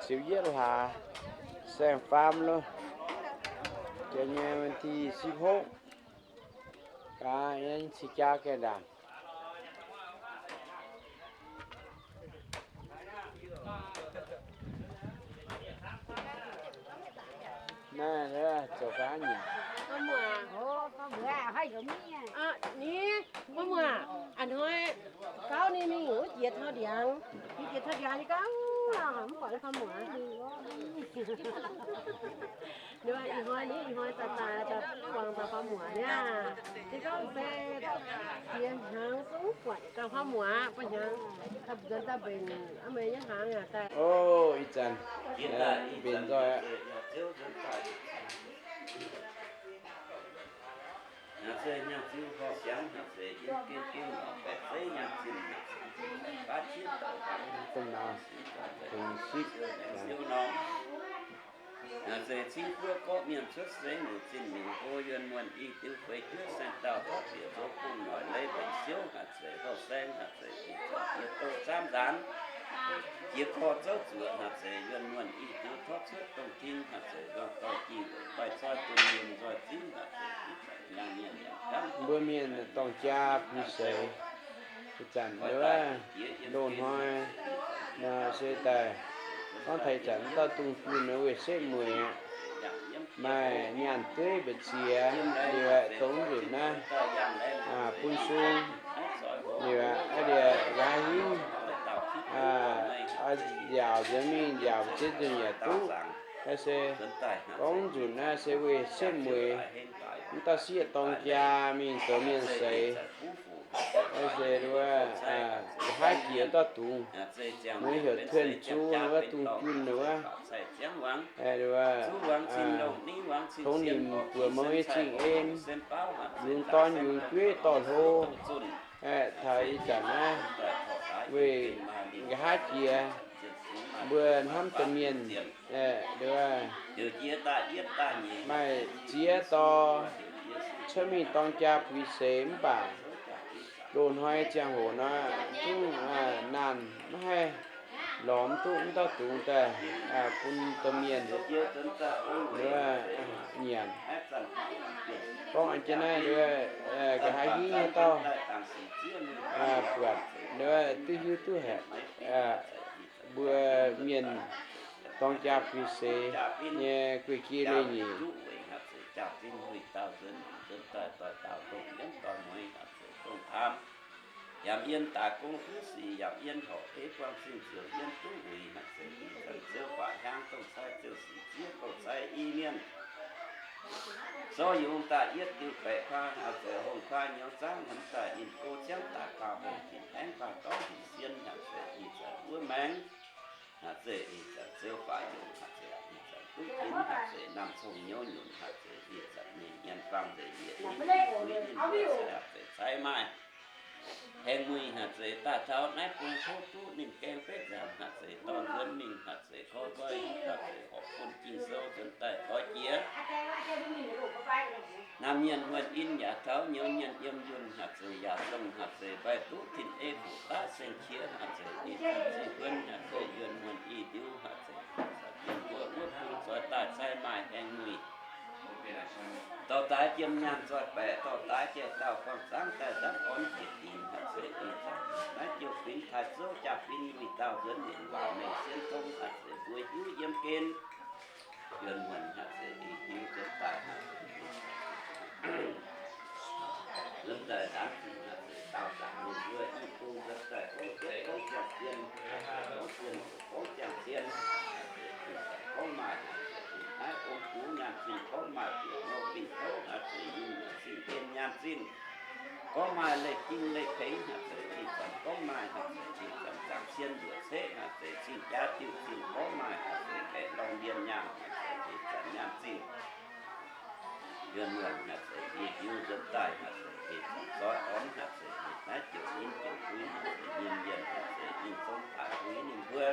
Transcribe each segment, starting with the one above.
Ziepc yietv hlaax, saeng faam loh, jiex nyei วันที่สิบหก gaax, yie cing jaa gaengh ndaangc. Naaiv zoux gaax nyanc. Ni, wuov muoz, a'hnoi gauv ninh mingh wuov jiex taux ndiangx, jiex taux ndiangx nyei gauv, mv buatc faam muoz. Ih hnoi, ih hnoi ni, ih hnoi daaih, daaih buangh daaih faam muoz niaa. Ninh gorngv se jiex hnaangx zungv buatc daaih faam muoz, buatc hnaangx, daaih nzuonx daaih mbenc a'meix nyei hnaangx yaac daaih. O, ih zanc mbenc nzoih aqv. Dongh naaiv, tengx sipv, zeiz cingv fuoqv gorqv mienh cuotv seix, nyungc zinh nyungc hlo, yuonh muonh i diuv feix juov saeng-daauh topv bieqc nzox bung noic leiz mbenc siouv, haaix zeiz houh saeng, haaix zeiz ih zanc yie doqv zaamv nzaanx, jiex korv zouv zuoqc, haaix zeiz yuonh muonh i diuv topv cuotv dongh ting, haaix zeiz nzorng dorh jih weic doix-coiv dunh mienh nzoih zingv, haaix zeiz ih zanc nyaanh mienh yaac mv gaamv. Mbuo mienh dorng jaa puix seix, ih zanc loz-hnoi nor se daaih gorngv taux ih zanc mv dauh dungz junh nor weih setv mueic aqv. Maaih nyaanh dueiv mbu'ziex liuz aeqv, dongh nzunc naaiv bun sung liuz aeqv, a'diex nqa'haav hingv nziaauc nzuonx mingh nziaauc mbu'ziex nzunc yaac duqv. Naaiv se gorngv nzunc naaiv se weih setv mueic, mv dauh sieqv dorng jaa mingh zoux mienh seix. Naaiv se nqa'haav jiex dauh dungz, ninh heuc Tuonh Zuv, wuov dungz junh wuov, tongx nimc buoz mouv nyei zingh en, yungz dorn yungz jueiv dorh hlo. Taux ih zanc naaiv, weih nqa'haav jiex, mbuo hnamv domh mienh, maaih ziex dorh cuotv mingh dorng jaa puix seix mv baac loz-hnoi ziangh hoc nor, zungv naanh maiv haih lorz mv duqv mv dauh dungz daaih bun domh mienh nyanc. Gorngv jienv naaiv nqa'haav hingv haaix dauh buatc duqv hiuv duqv haic, mbuo mienh dorng jaa puix seix nyei guei-jei leiz-nyeic. Yaac yiem daaih gong hiuv sic, yaac yiem horpc ei buang zingh ziouc yiem duqv wuic, haaix zeiz ih zanc ziouv baac hiaang dongh cai ziouc sic zieqv dongh cai i mienh. Zorqv yungz daaih yietv diuh baeqc kuaah, haaix zeiz hongh kuaah nyouz zaangv, haaix daaih ninh go ziangv daaih kuaah hongh hinc aengv kuaah dorv hinc sien, haaix zeiz ih zanc wuov maengx, haaix zeiz ih zanc ziouv baac yungz, haaix zeiz ih zanc duqv ginx, haaix zeiz naamh cong nyouz nyunc, haaix zeiz ih zanc ninh nyanc fangx nzengc yietc ninh, haaix zeiz cai maaih haengh muic, haaix zeiz daaih taux naaiv bung tov duqv ninh gaeng betv nzaangc, haaix zeiz dorh nzuonx mingh, haaix zeiz gorngv nzoih, haaix zeiz horpc bun Ging-Sou nzuonx daaih doix jiex. Naamh mienh muonh in yaac taux nyouz mienh yiem yunh, haaix zeiz yaac zong, haaix zeiz mbaih duqv tin ei fuqv daaih saeng-qiex, haaix zeiz ih zanc zingh buonv, haaix zeiz yuonh muonh i diuv, haaix zeiz ih zanc yiem mbuo wuov bung zoix daaih cai maaih haengh muic. Dorh daaih jiem nyaanh zoih baeqc, dorh daaih jiex dauh buangh zaangv daaih ndapv orn jiex dinc, haaix zeiz ih zanc naaiv jouh finx taaih zouv jaa-fin wuic dauh nzuonx ninh waac mengh sien tong, haaix zeiz mbuo hiuv yiem gen. Yuonh muonh haaix zeiz ih hiuv nzuonx daaih, haaix zeiz nzuonx daaih ndaamv zuqc, haaix zeiz daauh zaangc ninh mbuo i bung nzuonx daaih gorngv jienv gorngv ziangh zien, gorngv zien, gorngv ziangh zien, gorngv maaih, naaiv ong-gux nyaanh zinh gorngv maaih, bieqc nor fingx kouv, haaix zeiz yungh zinh en nyaanh zinh gorngv maaih, leih jing leih pengx, haaix zeiz ih zanc gorngv maaih, haaix zeiz ih zanc zaangc cien nduoqc ceqv, haaix zeiz cing jaax diuh zinh gorngv maaih, haaix zeiz gaeqv lorngh ndien nyaanh, haaix zeiz ih zanc nyaanh zinh. Yuonh muonh haaix zeiz ih hiuv nzuonx daaih, haaix zeiz ih zanc zoih orn, haaix zeiz ih naaiv jouc ninh jouc kuiv, haaix zeiz yiem yienh, haaix zeiz ninh zong daaih kuiv ninh mbuo.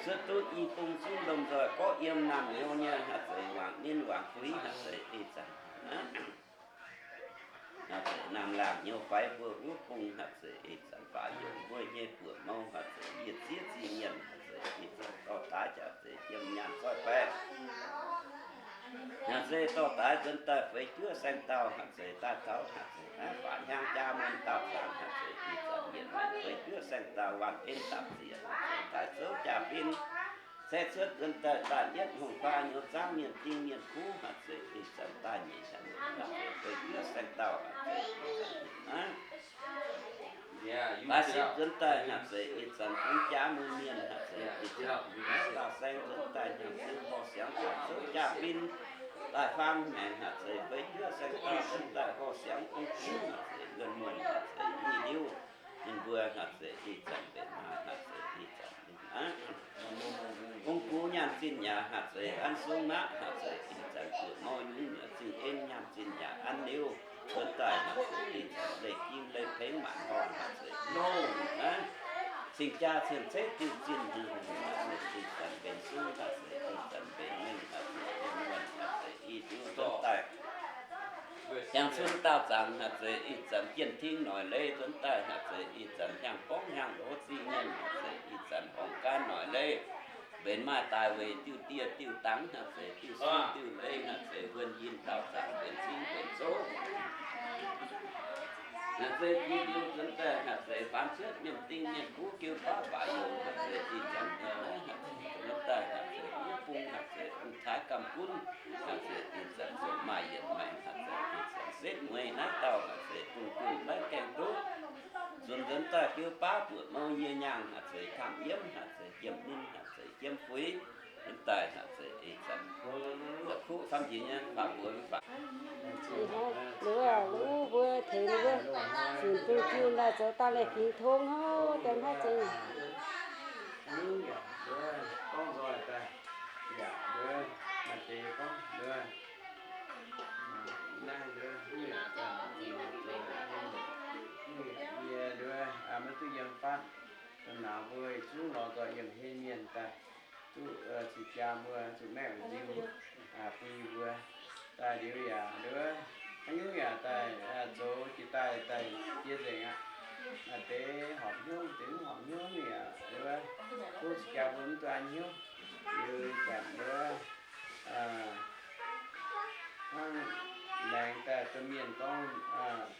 Cuotv duqv i bung zungv lomh nzoih gorqv yiem naamh nyouz nyei, haaix zeiz wangc ninh wangc kuiv, haaix zeiz ih zanc Naamh laangc nyouz faix mbuo wuov bung haaix zeiz ih zanc baac yungz mbuo nyei buoz mou haaix zeiz yie ziex zingh mienh haaix zeiz ih zanc dorh daaih jaax zeiz yiem nyaanh zoih baeqc. Haaix zeiz dorh daaih nzuonx daaih feix juov saeng-dauh haaix zeiz daaih taux haaix zeiz naaiv faatv hnyangx jaa mun dauh zaangc haaix zeiz ih zanc mienh maengx feix juov saeng-dauh waanc en dapc ziec haaix zeiz daaih zouv jaa-fin. Ceix cuotv nzuonx daaih daaih yietv hungh baa nyouz zaangv mienh ding mienh kuv haaix zeiz ih zanc daaih nyeic haaix zeiz feix juov saeng-dauh haaix zeiz ih zanc naaiv Laaix sipv nzuonx daaih haaix zeiz ih zanc bun jaa mun mienh haaix zeiz ih zanc, dauh saeng nzuonx daaih hnyangx-zinh borh siangx daaih zouv jaa-fin, daaih faam maengx haaix zeiz feix juov saeng-dauh nzuonx daaih borh siangx ong-guv haaix zeiz yuonh muonh haaix zeiz i liuz, ninh mbuo haaix zeiz ih zanc mbenc maaih haaix zeiz ih zanc ong-guv nyaanh zinh yaac haaix zeiz an sung maqv haaix zeiz ih zanc zuoqc mouh nyungc zingh en nyaanh zinh yaac an liuz, nzuonx daaih haaix zeiz ih zanc leih ging leih pengx maanc horngh haaix zeiz ih zanc cing-jaa cien-ceqv diuh zinh haaix zeiz ih zanc mbenc sung haaix zeiz ih zanc mbenc mengh haaix zeiz yuonh muonh haaix zeiz i liuz nzuonx daaih hnyangx-cun dauh zaangc haaix zeiz ih zanc jienh ting noic leiz nzuonx daaih haaix zeiz ih zanc hnyangx-borngv hnyangx-loz zingh mienh haaix zeiz ih zanc horngc gaanv noic leiz mbenc maaih daaih weic diuh dieh diuh dangx haaix zeiz diuh sung diuh leiz haaix zeiz wuonh yinh dauh zaangc mbenc cing mbenc zouv haaix zeiz jiex liuz nzuonx daaih haaix zeiz faanx cuotv mienh ding mienh kuv jiu baav baac yungz haaix zeiz ih zanc nzuonx daaih haaix zeiz wuov bung haaix zeiz ong taaix gamh gunv haaix zeiz ih zanc zuqc maaih yietc maengx haaix zeiz ih zanc setv mueiz naaiv dauh haaix zeiz dungh dungh maiv gaengh duqv nzunc nzuonx daaih jiu baav buoqc mouh yie nyaangh haaix zeiz kamv yiemv haaix zeiz jiemh ninh haaix zeiz jiemv fuix nzuonx daaih haaix zeiz ih zanc kuv camv jiex nyei faaux mbuox mv baac Wuov mbuo tengx wuov zunc duqv jiu daaih zoux daaih laih fingx tong hnangv, daaih hnangv zeiz. Gorngv nzoih daaih, yaac wuov maaih deix gorngv wuov, naaiv wuov, yie wuov, maiv duqv yiem fatv, naaic mbuo yietc zungv lorz nzoih yiem hlen mienh daaih, duqv cing jaa mbuo zuqc maeqv nziu bun yie mbuo daaih liuz yaac wuov, haaix nyungc yaac daaih zoux jiex daaih daaih jiex nzengc aqv. Maaih deix horpc hnyouv, deix mv horpc hnyouv yaac wuov, tov cing jaa mbuo mv duqv hnyouv. Liuz zanc wuov, hnangv laengz daaih domh mienh gorngv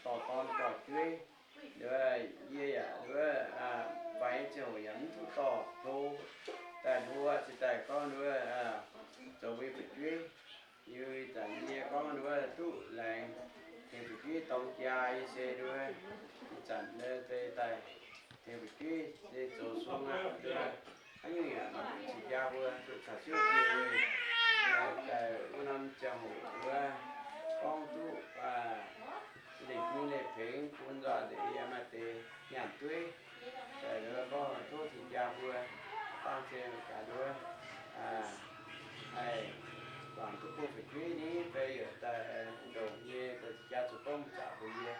dorh dorn dorh jueiv, yie yaac wuov, faix ziangh hoc yaac mv duqv dorh hlo, daaih hlo cingx daaih gorngv wuov, zoux mbuo nyei fu'jueiv. Liuz zanc yie gorngv wuov duqv laengz tengx fu'jueiv dorng jaa, yie se wuov, ih zanc se daaih tengx fu'jueiv se zoux sung aqv. Hnangv nyungc yaac cing jaa mbuo zuqc caux siouv njiec weic daaih wuov norm ziangh hoc wuov gorngv duqv leih bun leih pengx bun nzoih nzengc yie maaih deix nyaanh dueiv. Daaih wuov gorngv tov cing jaa mbuo dangh zien gaax wuov, haih guangc duqv bun fu'jueiv ni fai yaac daaih ndongc nyei daaih cing jaa zuqc gorngv zaqc mbuox yie,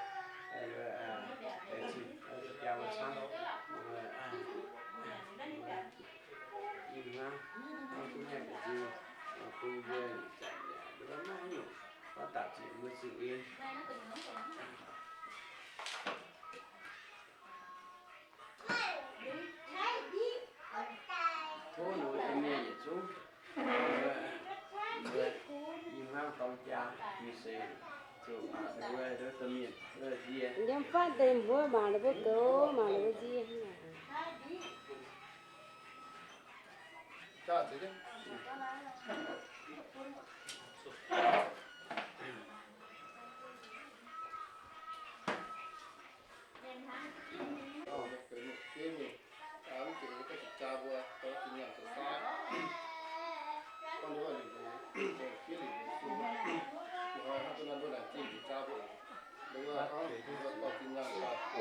cing jaa mbuo camv. Ih hnangv, hnangv duqv mengh nziu, bun yie zanc yaac maiv nyungc, gorngv dapc ziec mbuo zingh en. Tov ninh mbuo domh mienh yietc zungv, ih hnangv dorng jaa, mingh seix zuqc ninh mbuo domh mienh ndie. Yiem fatv deix mbuo mangc ninh mbuo goux, mangc ninh mbuo nzie.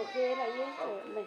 Ok, là yie chủ này.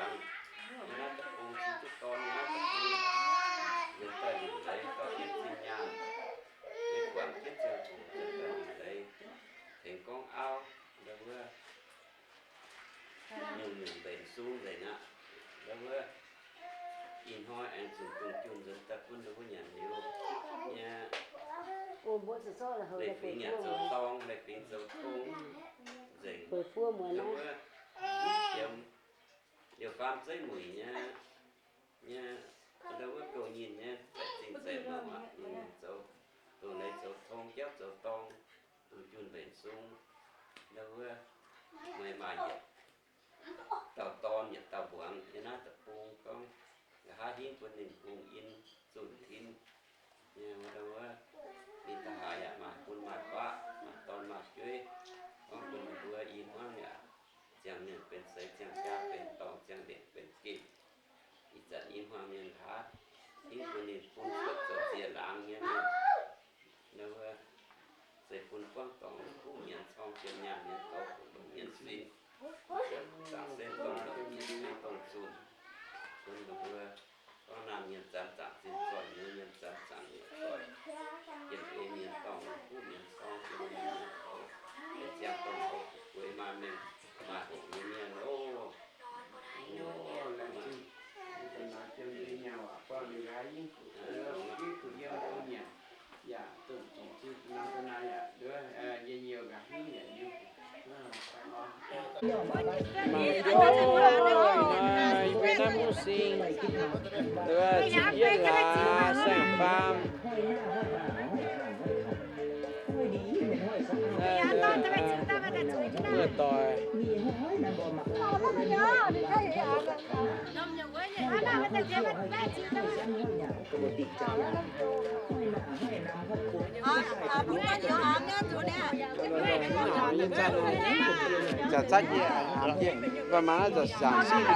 buangz, yiem naaiv deic-bung cing duqv dorn, yiem naaiv deic-bung nzuonx daaih liuc leiz dorh jienv zinh nyaanh, yiem buangz jienv ziangh hoc nzuonx daaih liuc leiz, tengx gorngv auv ndau wuov nyungc-nyungc mbenc sung nzengc aqv. Ndau wuov ih hnoi aengx zuqc dungh junh nzuonx daaih bun ndau wuov nyanc liuz nyei, leiz-fingx yaac zoux dorng, leiz-fingx zoux tong nzengc. Ndau wuov qiemx liouh faam zeiv mueic nyei, nyei, ndau wuov gouh nyinh nyei, za'gengh zeiv mouc aqv. Ninh zoux, dongh leiz zoux tong, jauv zoux dorng, dungh junh mbenc sung, ndau wuov meih maaih yietc dauh dorn yietc dauh mbuangz yiem naaiv deic-bung gorngv, nqa'haav hingv bun ninh bungx in zunh tin nyei, ndau wuov ninh nqa'haav yaac maaih bun maaih baqv, maaih dorn maaih jueiv, gorngv bun ninh mbuo i hmuangv yaac ziangh mienh benx seix, ziangh jaax benx dorngx, ziangh lengc benx gengh. Ih zanc i hmuangx mienh nqa'haav hingv bun ninh bun cuotv zoux ziex laangz nyei mienh, ndau wuov se bun buangv dorngx kuv mienh, corng jienv nyaanh mienh, dorh longc mienh sin, zaangc se dongh longc mienh sin dongh zunh, bun ndau wuov gorngv naamh mienh zanc zaangc zinh zoih, mienh mienh zanc zaangc yietc zoih, jienv ei mienh dorngh, kuv mienh corng jienv mienh, benx ziangh dongh hoc gueix maaih mengh maaih hoc nyei mienh oc. Mangc gaax, yie naaiv mbuo sing, yietv hlaax saeng-faam. Muoz-doic. Zaqc zaqv jiex, mv baac maaih naaiv zaqc sic.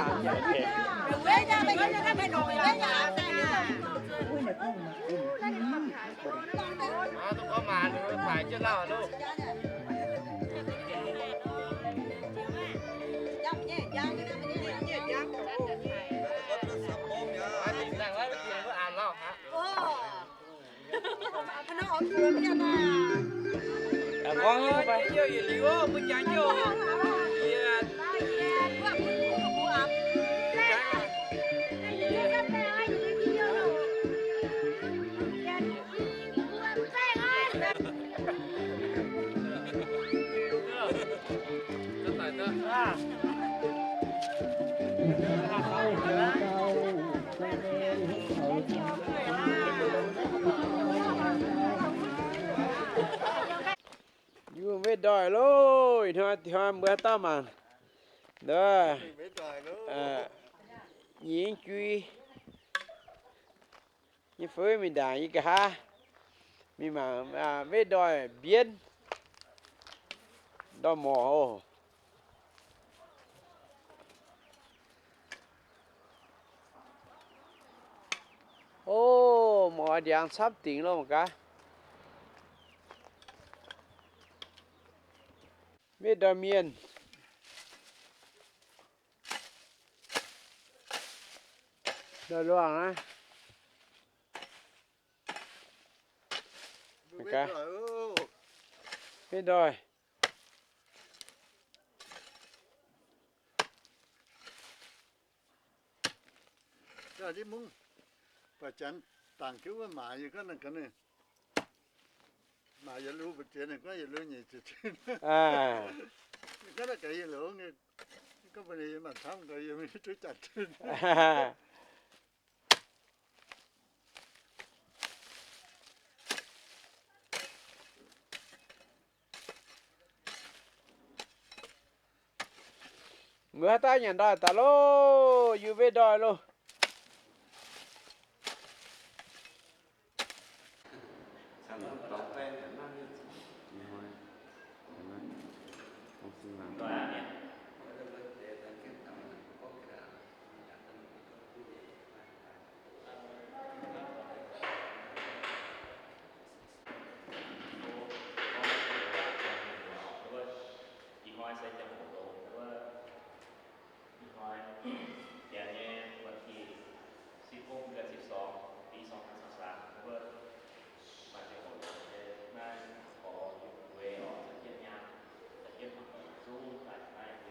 Yie mbuo mbuo ndoih loh, ih hnoi, ih hnoi mbuo haaix dauh mangc ndoih, nyei jui, nyei fai mingh ndaangc yie nqa'haav mingh mangc mbuo ndoih mbienv, ndoih morc oc. Ov, morc ndiangx camv dingc loh mangc gaax. Maiv ndoih mienh. Ndoih luangh aqv. Maiv ndoih. Mv baac janx dangc jienv wuov maaiz yie gorngv ninh, maaiz yietc lu mbu'ziex ninh gorngv yietc lu nyic ziepc cin. Gorngv naaiv gaax yie loz, gorngv mbuo ninh yie maaih camv gaax yie maiv duqv jaax tin. Mbuo haaix dauh nyanc ndoih daaih loh, yie mbuo ndoih loh. Ih hnoi se ziangh hoc longx wuov, ih hnoi janx nyei วันที่สิบหก เดือนสิบสอง ปีสองพันสามสิบสาม wuov, maaih ziangh hoc longx nyei naaiv, gorx weic orqc, za'jienv nyaanh, za'jienv mangc gaax zungv daaih naaiv.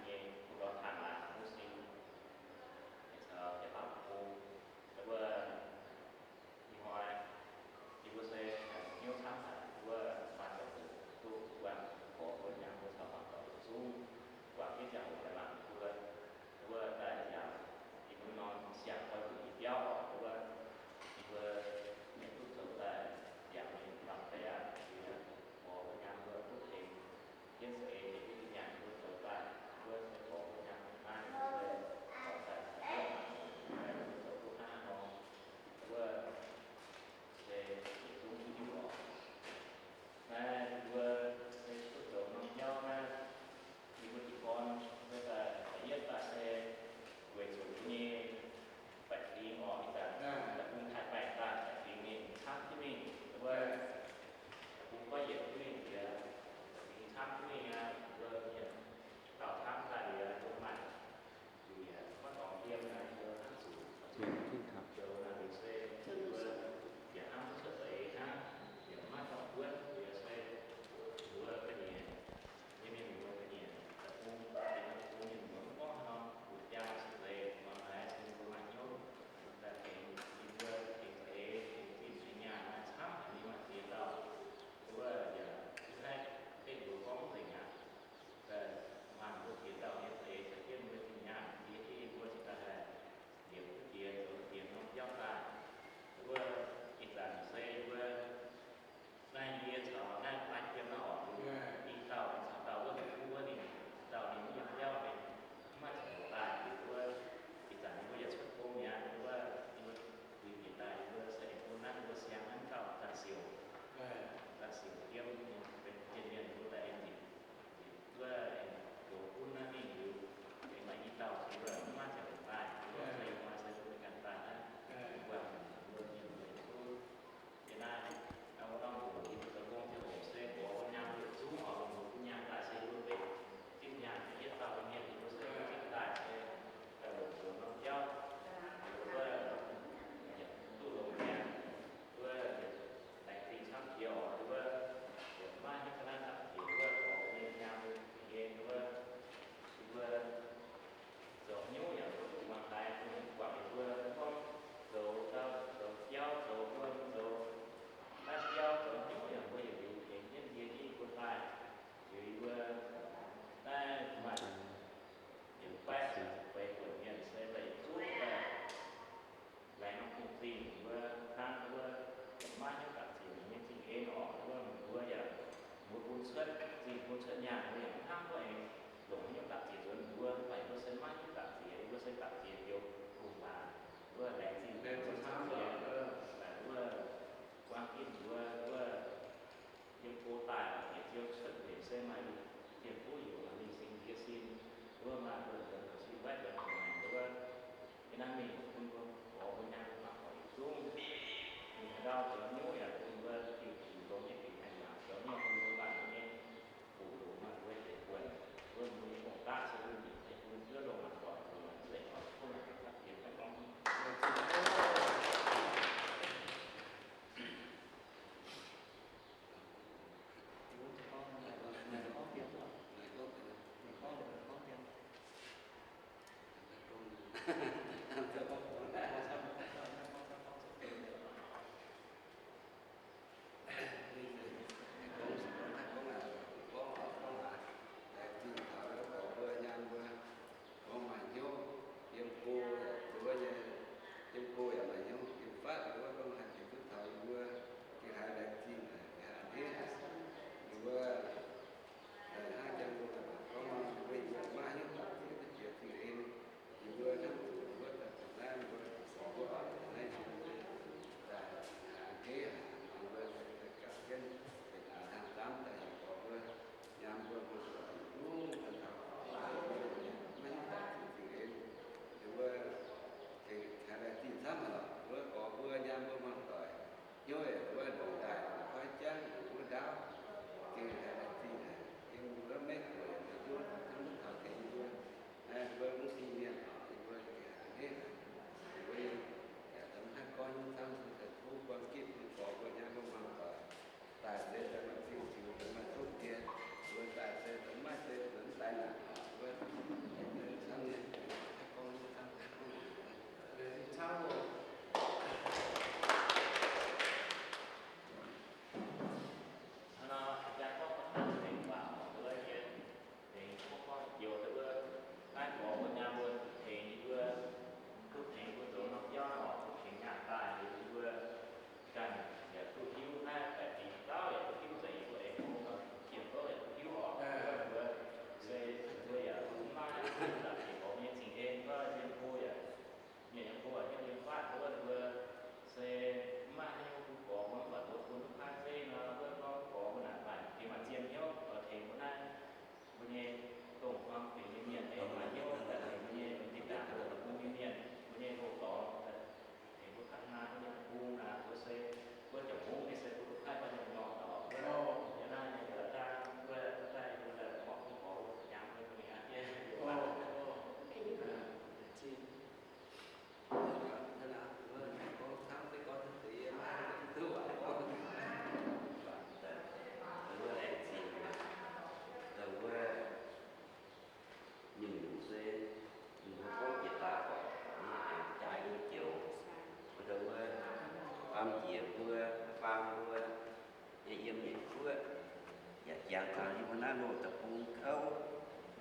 Jangx taux yie mbuo naaiv loz deic-bung kouv,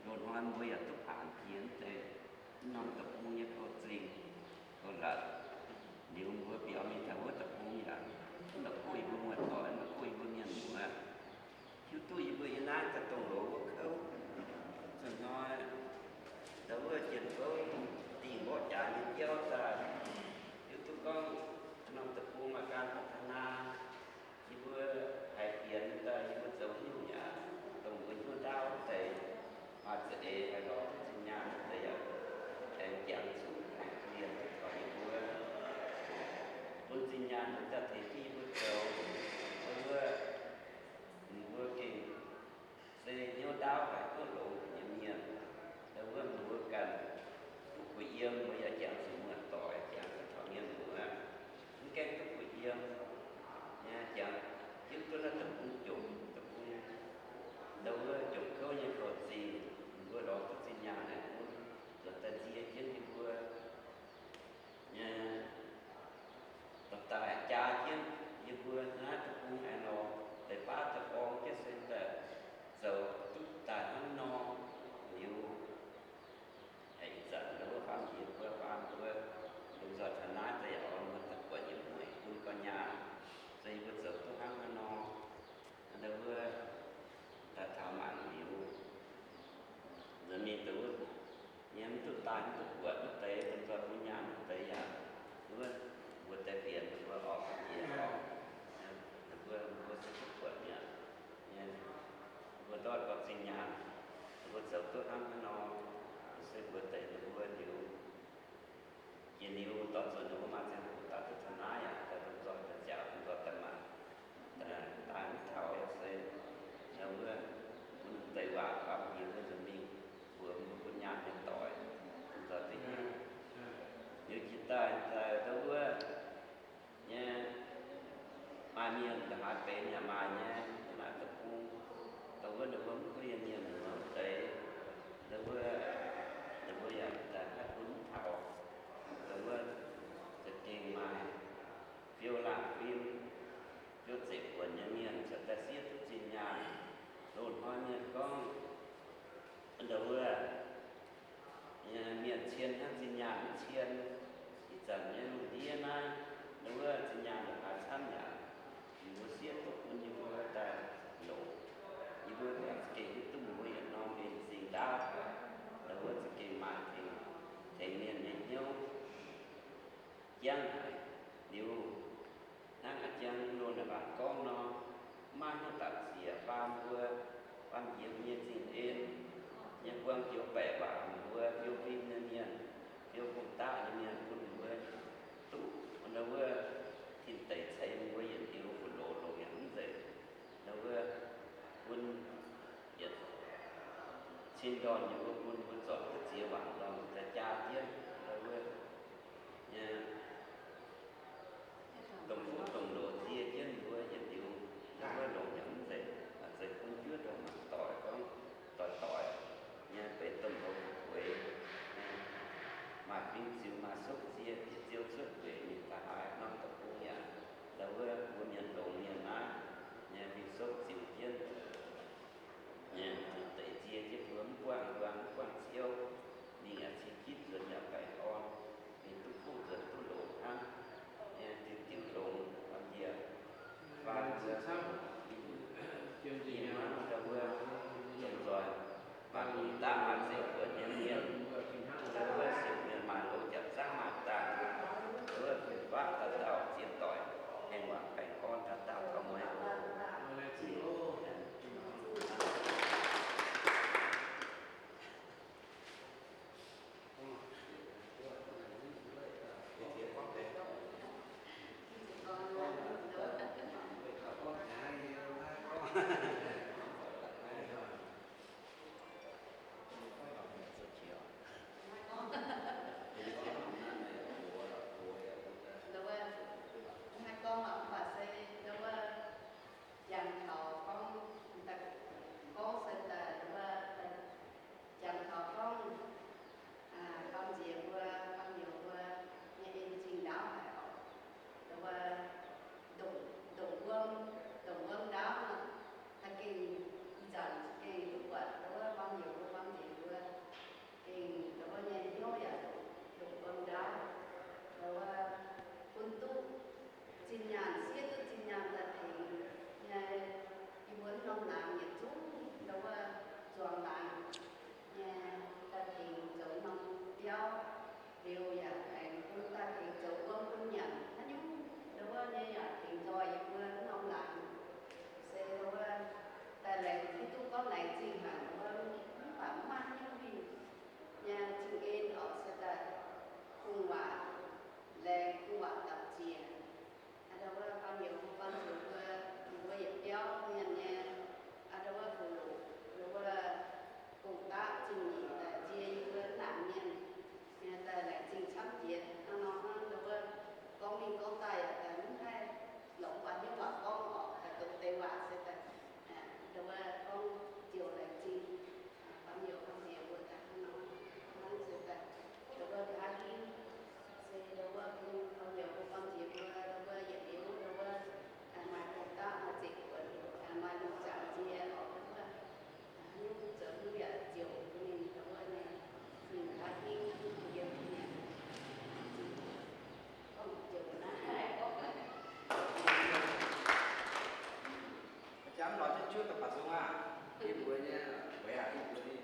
loz-hnoi mbuo yaac duqv paanx jiex deix norm deic-bung nyei kouv zingh, kouv la'luc. Liuz mbuo biaux mingh taux wuov deic-bung yaac mv la'kuqv yie mbuo muoz-doic, mv la'kuqv yie mbuo mienh muoz. Hiuv duqv yie mbuo yiem naaiv daaih dongh loz wuov kouv, zuqc hnoi ndau wuov jien-bouv dingh mborqv jaax nyei jauv daaih, hiuv duqv gorngv norm deic-bung maaih gan taux taux naaiv, yie mbuo haiz fienx daaih yie mbuo zoux nyungc yaac dongh mbuo hnyouv ndaauv deix, maaih za'eix haaix lorz duqv zinh nyaanh deix yaac aengx jangx zuqc aengx mienh taux yie mbuo bun zinh nyaanh daaih tengx yie mbuo zoux. Ndau wuov, mbuo gengh se hnyouv ndaauv haic, duqv longx nyei mienh. Ndau wuov mbuo ganh duqv kuh yiem, mbuo yaac jangx zuqc muoz-doic, jangx zuqc taux mienh muoz, mv gaengh duqv kuh yiem. Jangx hiuv duqv naaiv deic-bung jomc, deic-bung ndau wuov jomc kouv nyei kouv zingh, mbuo lorz duqv zinh nyaanh naaic bun nzuonx daaih nzie jienv yie mbuo nyei daaih jaa jienv yie mbuo naaiv deic-bung aengx lorz deix baav deix borng jienv se daaih zoux duqv daaih hnangv nor. Liuz ih zanc ndau wuov faam nziex mbuo faam mbuo lomh nzoih taux naaiv daaih yaac oix mbuo daaih buatc yietc mueic bun ganh nyaanh, se yie mbuo zoux duqv hnangv haaix nor. Ndau wuov daaih taux mangc liuz, nzuonx mingh deix wuov nyei mv duqv daaih mv duqv buatc wuov deix, lomh nzoih bun nyaanh wuov deix yaac wuov, mbuo deix fienx mbuo orqc njiec orqc, mbuo mbuo se duqv buatc mi'aqv. Mbuo ndortv gorngv zinh nyaanh, mbuo zoux duqv hnangv haaix nor, se mbuo deix ninh mbuo liuz, jiex liuz dorh zuqc ninh mbuo maaih ziangh hoc daaih duqv taux naaiv yaac daaih lomh nzoih daaih nziaauc, lomh nzoih daaih mangc, daaih mv taux yaac se ndau wuov bun deix waac faam nziex mbuo nzuonx mingh mbuox mbuo bun nyaanh nyei doic, lomh nzoih duqv hiuv. Liuz jiex daaih daaih ndau wuov nyei maaih mienh nqa'haav benx yaac maaih nyei, maaih deic-bung, ndau wuov ninh mbuo mv duqv yiem mienh muoz deix, ndau wuov ninh mbuo yaac daaih haih bun mv taux. Ndau wuov za'gengh maaih fiou laangh fim, fiou zeiv buonc nyei mienh ziouc daaih siev duqv zinh nyaanh. Loz-hnoi mienh gorngv, ndau wuov, mienh cien hnangv zinh nyaanh mv cien. Ih zanc nyei lungh ndiev naaiv, ndau wuov zinh nyaanh yaac haaix camv yaac, yie mbuo siev duqv bun yie mbuo daaih longc. Yie mbuo za'gengh hiuv duqv mbuo yietc norm mbenc zingh ndaauv, ndau wuov za'gengh maaih tengx, tengx mienh nyei hnyouv jangv haic. Liuz hnangv a'jang loz naaic mangc gorngv nor, maiv hnyouv dapc ziec faam mbuo, faam njiec nyei zingh en nyei buang joux baeqc waac mbuo, fiou fim nyei mienh, fiou gong-daqv nyei mienh bun mbuo duqv ndau wuov tin deic ceix mbuo yietc liuz fu loz longx yaac mv nzengc. Ndau wuov bun yietc cin ndorn yie mbuo bun mbuo zorc duqv ziex waanc ndorm daaih jaa jienv ndau wuov nyei dongh fuqv dongh loz nzie jienv mbuo yietc liuz, ndau wuov longx yaac mv nzengc, maaih zeiz bun juov ndongc mangc doic gorngv doic doic nyei benx domh nqox gueix, maaih fing ziux maaih sopv nzie, dieh ziou cuotv gueic mingh daaih haaix norm deic-bung yaac ndau wuov mbuo mienh longx mienh naaiv nyei fing sopv ziux jienv, deix nzie jienv mbuo mv buangh wuang mv buangh ciouv, mingh yaac cing gitv, nzuonx yaac baengh orn, mingh duqv kuv nzuonx duqv loz hnangv, diuh diuh longx, banh ndie, faan mbuo, yie hnangv ndau wuov, lomh nzoih, maaih lungh daaih maaih zeiv buonc nyei mienh, ndau wuov sienx mienh maaih loz jaax zangv maaih daaih, ndau wuov fun-faqv dauh dauh ziex doic, aengx wangc baengh orn dauh dauh taux mueiz oc. Jangx taux gorngv, gorngv se daaih wuov, jangx taux gorngv, faam nziex mbuo, faam nyouz mbuo nyei en zingh ndaauv haic oc. Wuov, ndongc wuom, ndongc wuom ndaauv, haih Camv lorz jienv juv daaih baac zungv aqv. Yie mbuo nyei, weic aqv, yie mbuo nyei,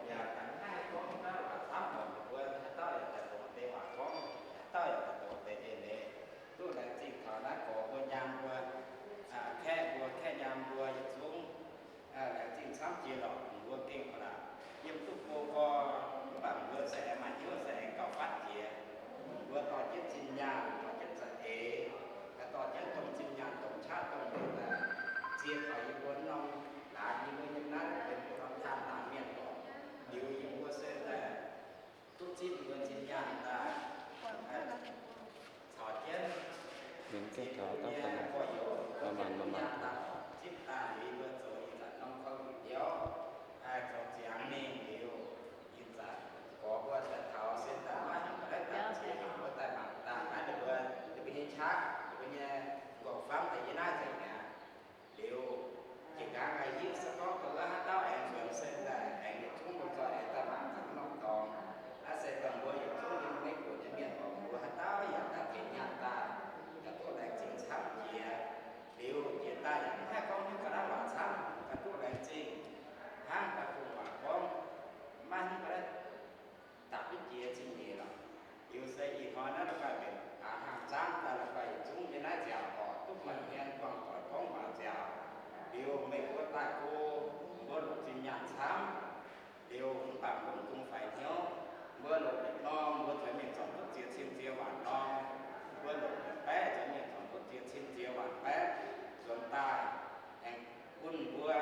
yaac ga'naaiv gorngv naaiv waac camv, mbuo haaix dauh yaac daaih dongh deix waac gorngv, haaix dauh yaac daaih dongh deix eix leiz, duqv laengz zingh taux naaiv gorx mbuo nyaam mbuo, kaeqv mbuo, kaeqv nyaam mbuo yietc zungv. Laengz zingh camv jiex lorqc, mbuo gengh ba'laqc yiem duqv go gorx, mv baac mbuo se aengx maaih hnyouv se aengx gauh fatv jiex. Mbuo dorh jienv zinh nyaanh, dorh jienv za'eix, dorh jienv dongh zinh nyaanh dongh qaqv dongh mbuo daaih ziex taux yie mbuo norm laangz, yie mbuo nyei naaiv benx mbuo norm taan laangz mienh lorqc. Liuz yie mbuo se daaih duqv zipv mbuo zinh nyaanh daaih caux jienv gorx-youz, zipv daaih liuz mbuo zoux ih zanc norm kouv njiec biauv, zoux ziangx mingh liuz, ih zanc gorx mbuo daaih taux se daaih maiv hingh ga'naaiv dangh jiex, mbuo daaih mangc dangh naaiv ninh mbuo, ninh mbuo nyei qaqv, ninh mbuo nyei nqorngv-famv daaih yie naaiv nzengc mi'aqv. Liuz, jiex nqaang a'hiuv se gorngv taux wuov haaix dauh aengx nzuonx se daaih aengx yietc zungv mbuo zoih aengx daaih mangc taux norm dorngx. Naaiv se dongh mbuo yietc zungv yiem Meiv Guoqv nyei mienh oc, mbuo haaix dauh yaac daaih tengx nyaanh daaih, yaac duqv laengz zingh camv jiex. Liuz jiex daaih yaac mv haih gorngv haaix ga'naaiv waac camv, yaac duqv laengz zingh hnangv daaih bun waac gorngv, maiv hnangv ga'naaiv dapc jienv jiex zingh nyeic lorqc. Liuz se ih hnoi naaiv la'guaih mbenc aax hnaangx zaangv daaih la'guaih yietc zungv yiem naaiv nziaauc oc, duqv buatc mienh buangh doic gorngv waac nziaauc. Liuz meih mbuo daaih go, mbuo longc zinh nyaanh camv. Liuz mv baac mbuo mv dungx faix hnyouv. Mbuo longc yietc norm mbuo zueiz mingh zornc duqv ziex cin ziex waanc norm, mbuo longc yietc baeqv zueiz mingh zornc duqv ziex cin ziex waanc baeqv nzuonx daaih, aengx bun mbuo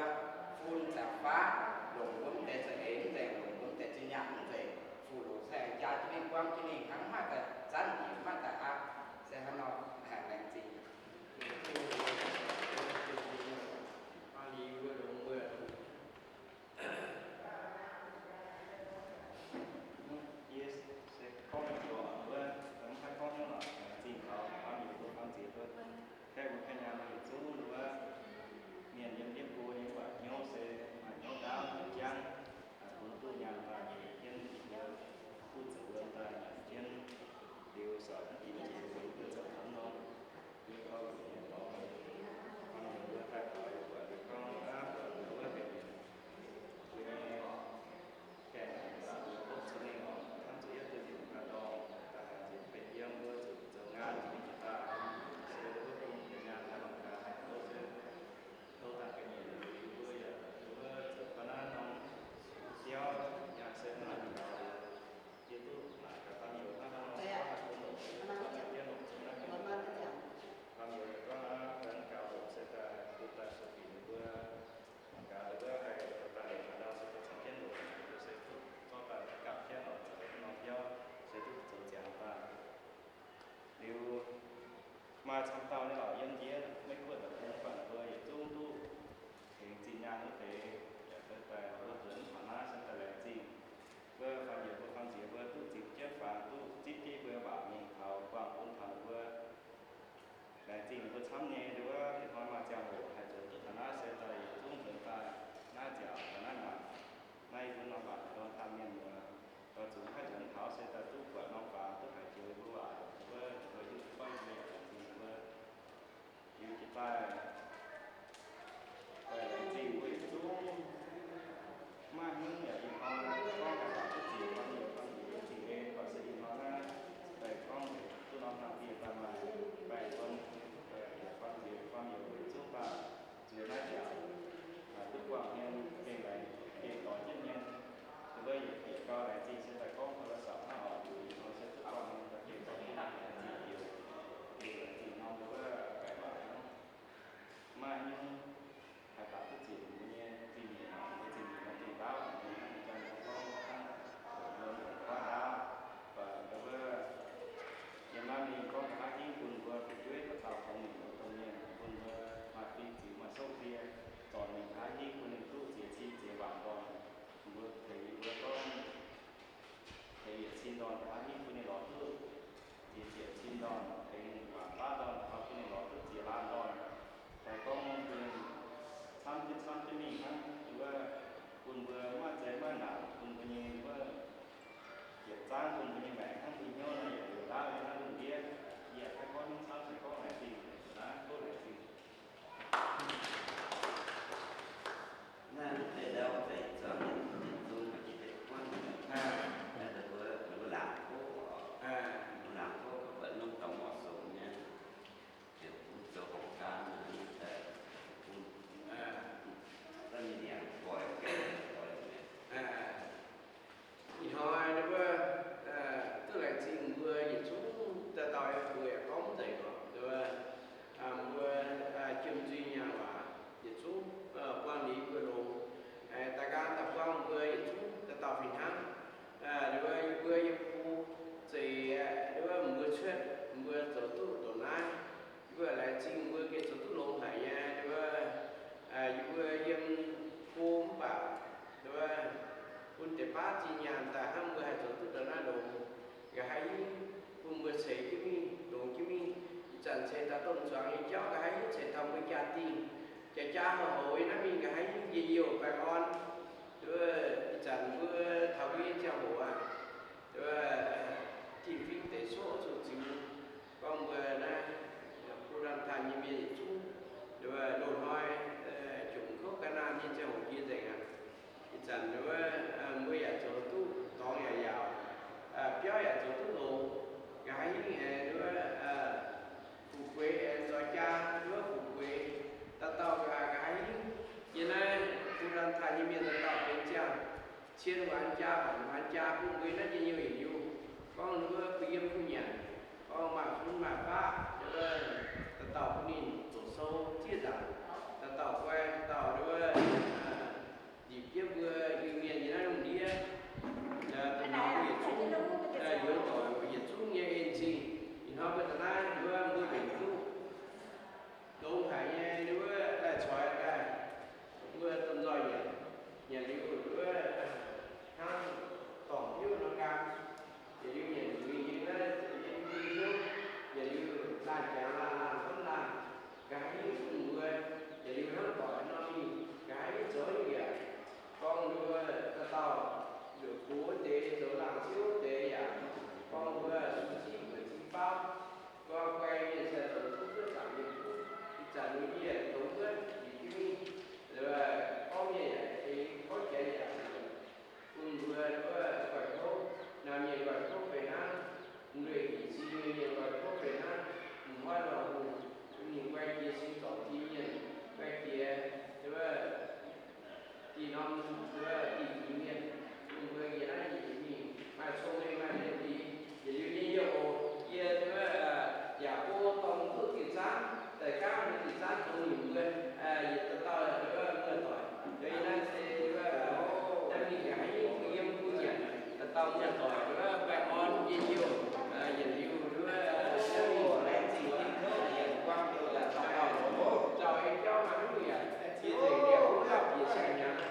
fun ziangx faqv, longc mbuo mv deix za'eix mv nzengc, longc mbuo mv deix zinh nyaanh mv nzengc, fuqv-loqc se aengx jaa jienv mingh, buangv jienv mingh, hnangv maiv daaih zanv njiec, maiv daaih hapv, se hnangv nor haih laengz zingh. Aa, liuz mbuo longx mbuo, yie se gorngv mingh zoux wuov, mv haih gorngv hnyouv lorqc, laengz zingh taux baamh mienh mbuo, baamh nziex mbuo, kaeqv mbuo, kaeqv nyaam mbuo yietc zungv wuov, mienh yiem ndiev go nyei waac hnyouv se maaih hnyouv ndaauv hnyouv jangv, bun duqv nyaanh daaih jienv, duqv zoux wuonh daaih jienv, liuz sorc dingc jiex mbuo zoux camv nor, yie gorngv mbuo nyei dorngx, baamh mienh mbuo daaih taux yie buatc liuz gorngv aqv, buatc wuov benx mbuo nyei gaengh baac mbuo bopv zuqc ninh oc, hnamv zuqc yietv duqv nzipc daaih dorngh, daaih haiz nzipc benx yiem mbuo zuqc zoux nqaang zuqc mingh jiex daaih, se wuov bung jiex nyaanh daaih longc gaax, mbuo se tov daaih ga'nyiec liuz mbuo yaac mbuo zoux ga'naaiv norm biauv nyaanh se hnangv naaic gaux liuz, yie duqv naaic gaax baamh mienh hnangv nor, gorngv haaix bun longc, jienv longc zuqc naaiv ga'nyiec. Baamh mienh gorngv aqv, gaux longc se daaih bun daaih sueih binc ninh mbuo. Mangc gaax ndau wuov haih daaih leiz haaix ndau se daaih caux jienv longc, se duqv zorqv daaih gapv jienv longc zoux norm biauv, se duqv zoux ziangx daaih. Liuz maaih camv dauh nyei lorqc, yiem ndiev Meiv Guoqv deic-bung, mv baac ninh mbuo yietc zungv duqv tengx zinh nyaanh wuov deix, yaac daaih mbuo nzuonx taux naaiv se daaih laengz zingh mbuo faam-nziex, mbuo faam-nziex mbuo duqv zipv jienv faanx, duqv zipv jienv mbuo waac mingh taux buangh bun taux ninh mbuo. Laengz zingh ninh mbuo camv nyei. Ndau wuov ih hnoi maaih ziangh hoc haih nzuonx duqv taux naaiv se daaih yietc zungv nzuonx daaih naaiv nziaauc taux naaiv maanc. Naaiv yie mbuo norm waac norm taan mienh muoz, oix zuqc haih nzuonx taux se daaih duqv buatc norm faanx, duqv haiz joux mbuo waac, mbuo, mbuo hiuv duqv gorngv yie mbuo yaac laengz zingh mbuo. Liuz jiex daaih, daaih laengz zingh mbuo yietc zungv. Mv maaih hnyouv yaac ih hnoi gorngv haih baac duqv ziex faam-nziex, faam-nziex zingh ei, baac se ih hnoi naaiv daaih gorngv duqv norm hnangv bieqc daaih maaih baengh wuom, baengh faam-nziex faam-nziex mbuo yietc zungv daaih nzuonx naaiv nziaauc, duqv buangh mienh gengh laengz, gengh doix jienv mienh. Mbuo yietc gau laengz zingh se daaih gorngv โทรศัพท์ hnangv oc, liuz ih hnoi se duqv buangh mienh daaih gengh doix jienv laengz zingh liuz, gengh laengz zingh norm mbuo wuov baengh waac hnangv. Maaih nyungc haih baac duqv zieqc mbuo nyei zingh nyeic, mbuo zingh nyeic nor gengh ndaauv mbuo nyei hnangv nyei jauv. baav zinh nyaanh daaih hnangv mbuo haih zoux duqv ndongc naaiv longx. Nqa'haav hingv bun mbuo ceix jienv mingh, longx jienv mingh. Ih zanc ceix taux domh zuangx nyei jauv, nqa'haav hingv ceix taux mbuo jaa-dingh, jaa-jaa hoz-hoz nyei naaiv mingh, nqa'haav hingv njien-youh baengh orn. Ih zanc mbuo taux mbuo nyei ziangh hoc aqv, Tin-Fingx Deic-Soqv zuqc ziux, gorngv mbuo naaiv Bhuh^ndaan Taaih nyei mienh yietc zungv loz-hnoi jomc kouv ga'naanh nyei ziangh hoc jiex nzengc aqv. Ih zanc mbuo yaac zoux duqv dorngx yaac yaauc, biauv yaac zoux duqv longx. Nqa'haav hingv aengx fu'jueiv aengx zoux jaa, fu'jueiv dauh dauh nqa'haav hingv yiem naaiv Bhuh^ndaan Taaih nyei mienh dauh dauh benx ziangh cien waanx jaa, waanx jaa bun mbuo naaiv njien-youh yietc liuz, gorngv wuov kuh yiem kuh nyanc, gorngv maaih fun maaih faqv, dauh dauh bun ninh zoux sou zieqv nzaangc, dauh dauh guai, dauh dauh ndipc jienv mbuo Iu-Mienh nyei naaiv lungh ndiev, yietc zungv, yietc zungv nyei en zingh. Ih hnoi mbuo daaih naaiv wuov mbuo mbenc duqv longx haic nyei wuov daaih coix daaih, mbuo domh nzoih nyanc, nyanc liuz wuov hnangv dorngc biouv nor nqaang. Yietc liuz nyanc nzuih nyei naaiv, yietc liuz laanh jangx laanh, laanh hnamv laanh, nqa'haav hingv bun mbuo, yietc liuz hnangv doic nor mingh, nqa'haav hingv zoux yaac gorngv mbuo dauh dauh gox wuov deix zoux laangh ziouv wuov deix yaac gorngv mbuo zuqc zipv mbuo zipv faauv, gorngv guai mienh se zoux duqv cuotv zaangc mienh duqv. Ih zanc mbuo yie dongh wuov njiec jienv mingh, gorngv mienh yaac tengx gorngv janx yaac bun mbuo wuov guai kouv, naamh mienh guai kouv fih hnangv, mbuo hingc zing mienh guai kouv fih hnangv, m'hnoi lorngh hungh, ninh guai jiex sin dorngc zingh mienh, guai jiex wuov diuh norm, wuov diuh jiex mienh, bun mbuo yie naaiv yie mingh maaih cong-mengh maaih leiz-liz, yietc liuz nyei yie oc, yie wuov yaac go dorng duqv diuh zaanv, daaih gaanv mbuo diuh zaanv dongh ninh mbuo, yietc dauh dauh wuov muoz-doic, yie naaiv se wuov naaiv mingh yaac haaix nyungc yiem bun nyanc, dauh dauh muoz-doic wuov baengh orn njien-youh, yietc liuz wuov naaiv mingh laengz zingh, guangc dauh dauh zaux nyei jauv maaih haaix nyungc yaac jiex nzengc liuz wuov bieqc siang-hnyangx.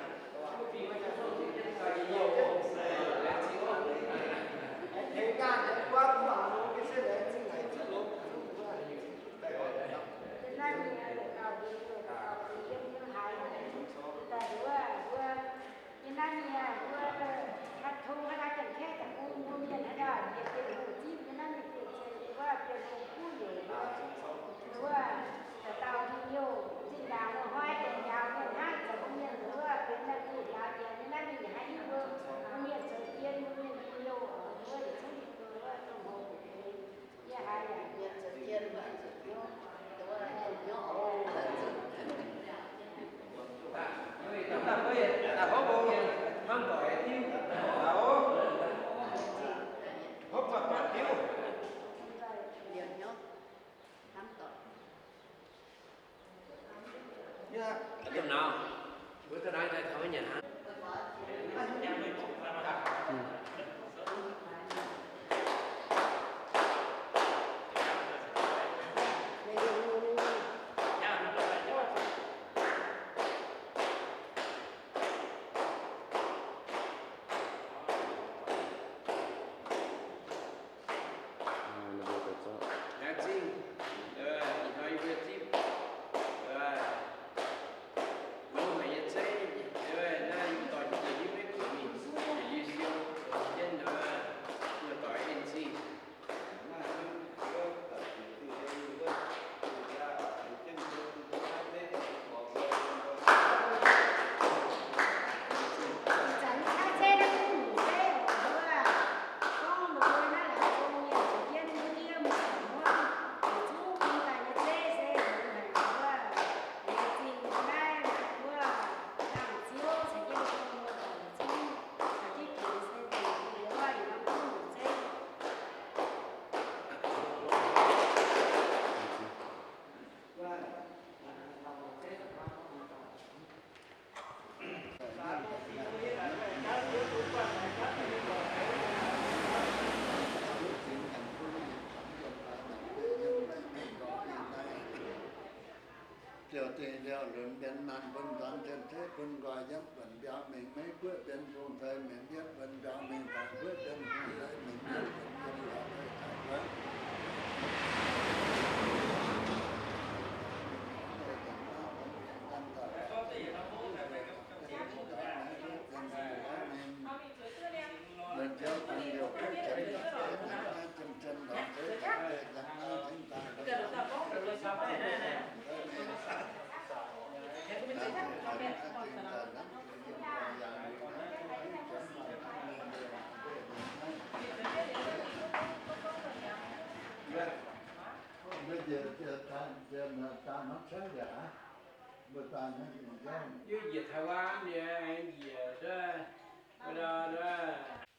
Liouh dingh liouh lunx mbienx maanh bun nzuonx, cien ceix bun nqoi yiem buonc mbiauz mingh, meiv guoqv mbienx bung ceix mingh, mbienx buonc mbiauz mingh, dangc guoqv mbienx bung ceix mingh, mbienx buonc mbienx lorz deix taux wuov.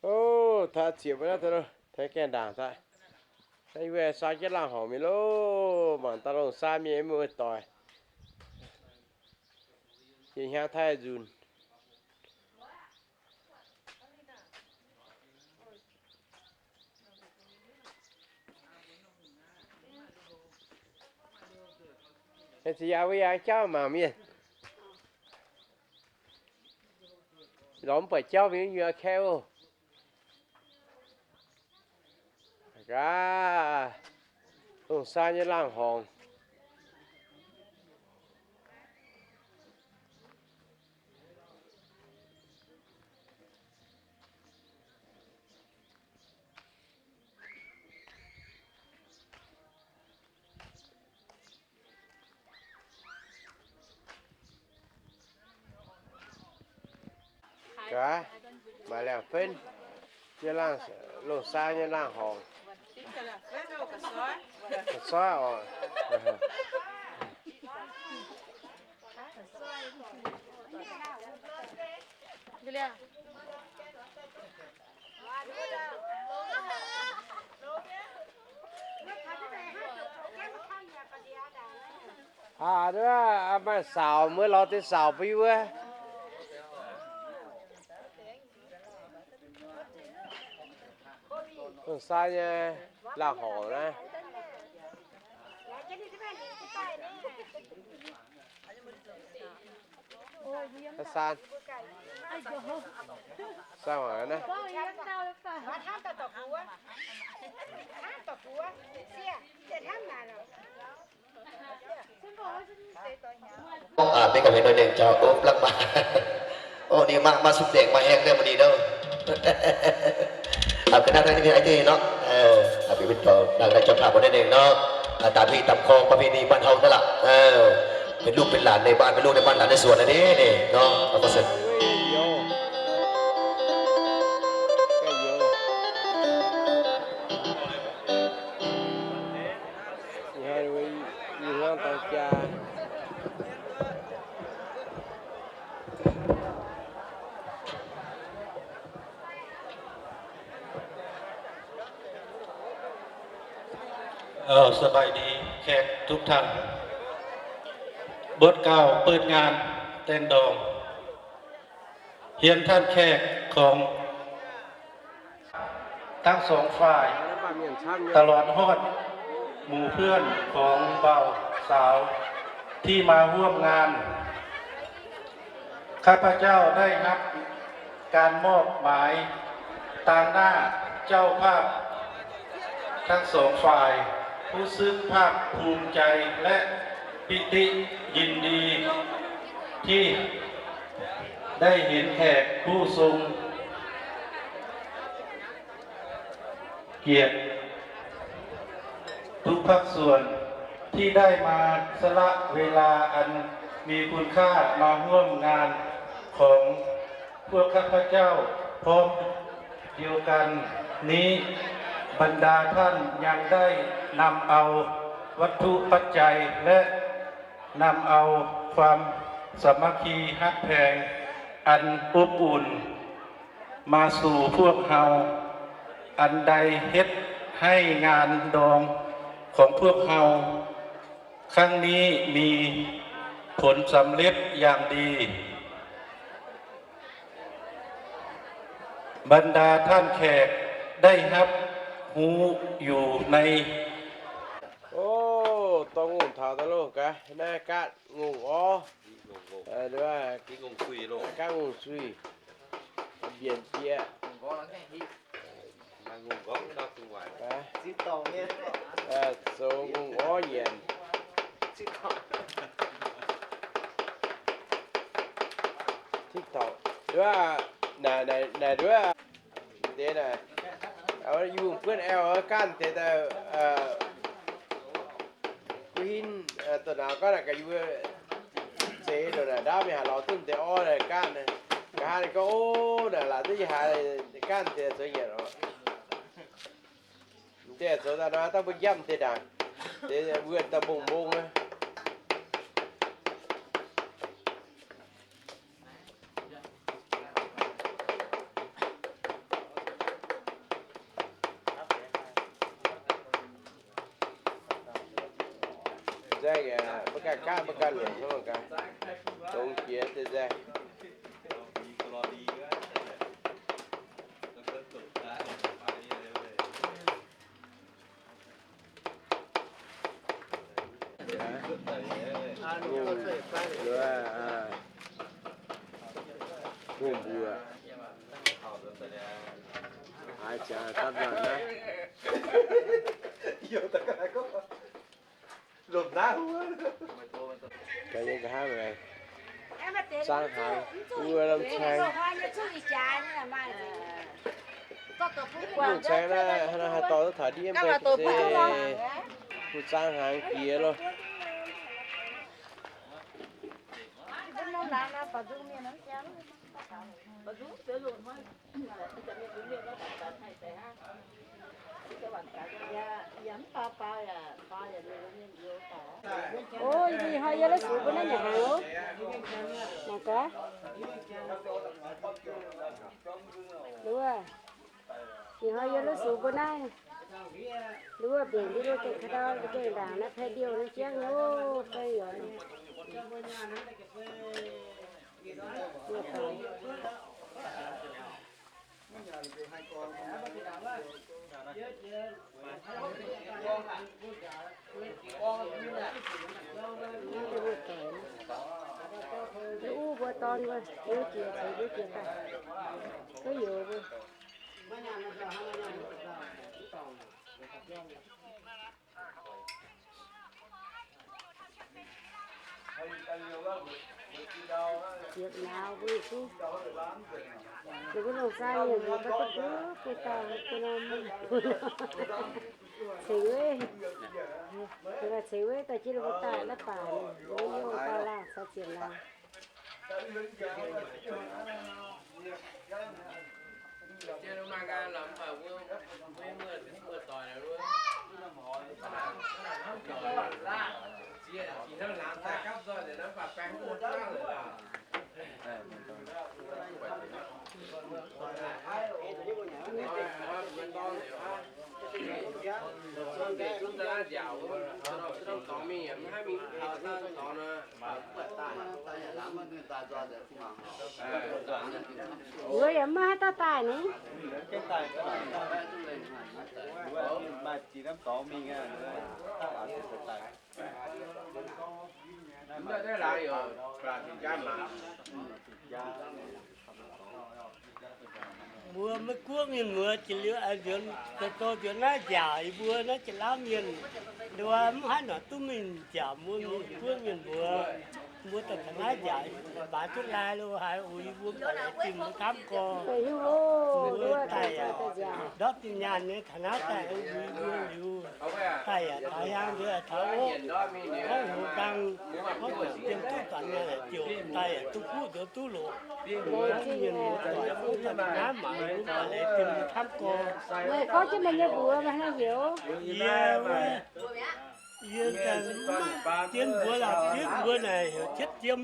Ov, taux ziepc wuov naaiv, taux gaengh ndaangc daaih. Naaiv wuov saau jienv laangh horngc mingh loh, mangc daaih lungh saan mienh muoz-doic. Jiex hnyangx taaih nzunc. Ziex yaauc wuov yaauc jauv mangc mienh. Lorz mv buatc jauv mingh nyuoz kaeqv oc. Gaax, lungh saan nyei laangh horngc. Gaax, maaih liangx-fenv nyei laangh, lungh saan nyei laangh horngc. Ga'soiv oc. Aa, maaih saauc, muoz-laauc deix saauc bun yie wuov. Lungh saan nyei laangh horngc naaiv. Saan. Saan hmuangx naaiv. Aa, maiv gaax hmien nor nengh jauv, ov, mv lakv maaih. Ov, ninh maaih, maaih sung dengc maaih haengh daaih mbuo ninh nor. Aa, ga'naaiv daaih ninh mingh ai deix nor. Aa, bieqc mingh dorh dangh naaiv jauv-paav mbuo naaiv nengh nor. Aa, daaih mingh daaih korng baac mingh ninh maaih hnoi naaiv lorqc. Aa, benx luv benx laanc ninh maaih, benx luv ninh maaih laanc ninh suonc naaiv nor. Aa, ສະບາຍດີແຂກທຸກທ່ານ. ບົດກ່າວເປີດງານແຕ່ງດອງ. ຮຽນທ່ານແຂກຂອງທັງສອງຝ່າຍ ຕະຫຼອດຮອດໝູ່ເພື່ອນຂອງບ່າວສາວທີ່ມາຮ່ວມງານ. ຂ້າພະເຈົ້າໄດ້ຮັບການມອບໝາຍຕາງໜ້າເຈົ້າພາບທັງສອງຝ່າຍ ຮູ້ສຶກພາກພູມໃຈ ແລະ ປີຕິຍິນດີທີ່ໄດ້ເຫັນແຂກຜູ້ຊົງ ກຽດທຸກພາກສ່ວນທີ່ໄດ້ມາສະຫຼະເວລາອັນມີຄຸນຄ່າມາຮ່ວມງານຂອງພວກຂ້າພະເຈົ້າ. ພ້ອມດຽວກັນນີ້, ບັນດາທ່ານຍັງໄດ້ນຳເອົາວັດຖຸປັດໄຈ ແລະ ນຳເອົາຄວາມສາມັກຄີຮັກແພງອັນອົບອຸ່ນ ມາສູ່ພວກເຮົາ, ອັນໄດ້ເຮັດໃຫ້ງານດອງຂອງພວກເຮົາຄັ້ງນີ້ມີຜົນສຳເລັດຢ່າງດີ. ບັນດາທ່ານແຂກໄດ້ຮັບຮູ້ຢູ່ໃນ ໂອ້ ຕ້ອງຫຸ່ນ Taux daaih loh gaax, naaiv gaatv ngongh orv, gaatv ngongh suih, mbienc bieqc, zoux ngongh orv nyanc. Naaic nduov, yie hungh buonv aengx ganh deix daaih, guv hinv doqc nauz gorngv naaic gaax yie mbuo zeix ndongc naaic ndaauv mingh haaix lorz duqv deix orv naaic ganh. Nqa'haav ninh gorngv, ov, naaic laatc duqv yie haiz ganh deix zoux nyanc oc. M'deix zoux daaih nor dangh mbuo njapv m'deix ndaangc, deix wuonh daaih mbong mbong aqv. Nzaeng aqv, mbuo ganh gaatv mbuo ganh longc hnangv mangc gaax, dongz jiex deix nzaeng. Hungh mbuoqc haaix jaax dapv nzangc naaiv. Gaax nyei nqa'haav, zaang hnaangx, wuov lamh caeng. Lamh caeng naaiv haaix nor haih dorh duqv taux ndiev mv bei se, mv zaang hnaangx jiex loh. Ov, ih hnoi yie la'sux mbuo naaiv nyanc hnaangx oc. Mangc gaax. Nduov, ih hnoi yie la'sux mbuo naaiv, nduov, mbenc ndiev lo gengh ka'ndau gengh ndaangc naaiv paix ndiouh naaiv jiangv nyei oc, fei yaac. Wuov mbuo dorn mbuo, mbuo jiex ceix mbuo jiex daaih, duqv youz mbuo. Ziepc nauz mbuo yietc zungv, ninh mbuo longc zaang mienh mbuo ga'duqv mbuo buo dauh mbuo nor mv cingx weiv, cingx weiv daaih jienv ninh mbuo daaih naaiv baac, ninh mbuo yiem dauh laangh caux ziepc nauz. Wuov yaac maiv haih daaih daaih ni. Mbuo Meiv Guoqv mienh muoz jiex liuz, nzuonx, zoux nzuonx naaiv nziaauc, yie mbuo naaiv Janx-Lauv mienh, nduov mv haih nor duqv mingh nziaauc mbuo Meiv Guoqv mienh muoz. Mbuo daaih taux naaiv nziaauc, baaix duqv lai lo haaix, uix yie mbuo baaix lai dimh mbuo camv gorx. Mbuo daaih yaac ndortv zinh nyaanh nyei taux naaiv daaih, uix mbuo liuz, daaih yaac taux hiaang nduov taux oc, gorngv hungh dang, gorngv ziouc dien duqv duanc nyaanh ziouc daaih yaac duqv kuv nduov duqv loqc. Mbuo mienh muoz doic mbuo daaih taux naaiv mangc mbuo baaix lai dimh mbuo camv gorx. Meih gorngv jienv meih nyei mbuox meih haaix nor heuc? Yie, yie dien mbuox lorqc, dien mbuox naaic heuc Cietv Jiem.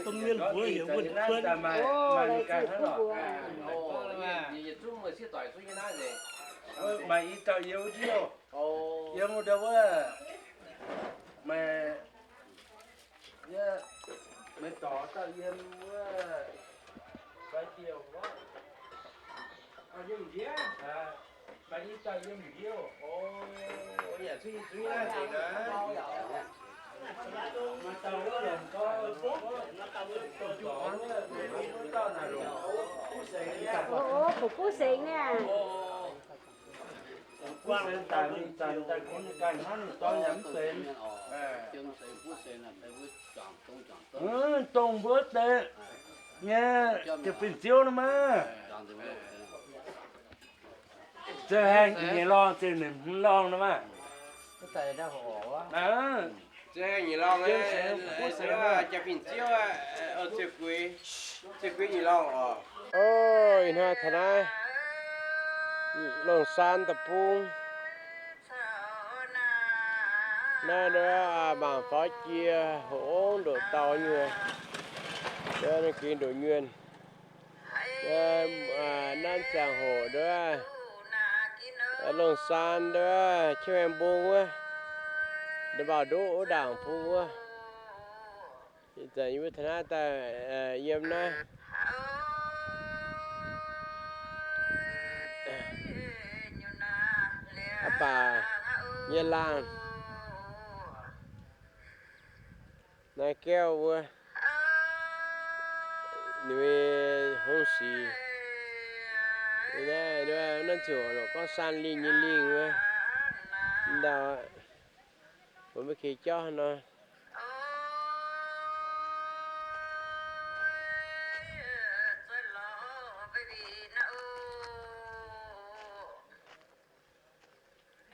Domh mienh mbuox heuc Wuonh Kuon. Maaih i dauh yiem wuov, yiem wuov, meih, meih dorc dauh yiem wuov, fai diuh wuov, yiem ndiev. Ov, ov, fu'juv sengx niaa. Dongh mbuo deix nyei, ziouc fingx ziouv nor maah. Ziouc haengh nyei lorngh, ziouc ninh lorngh nor maah. Ziouc haengh nyei lorngh, ziouc fingx ziouv, ziouc gueix, ziouc gueix nyei lorngh oc. Ov, ih hnoi taux naaiv Longh Saan deic-bung. Naaiv nduov mangc faaux jiex hoc ongv ndoqc dauh nyuonh, nduov ninh gengh ndoqc nyuonh. Nanv ziangh hoc nduov Longh Saan nduov Qiex Maengh Mbong wuov, nduov mbaaux nduqv wuov ndaangc bung wuov. Ih zanc yie mbuo taux naaiv daaih yiem naaiv aqv baac nyei laangh naaiv Gaeqv wuov, ninh mbuo hngongx sic, naaiv ziouc lorqc gorngv Saan Lingh nyei lingh wuov, ndau, mbuo maiv kei jauv nor.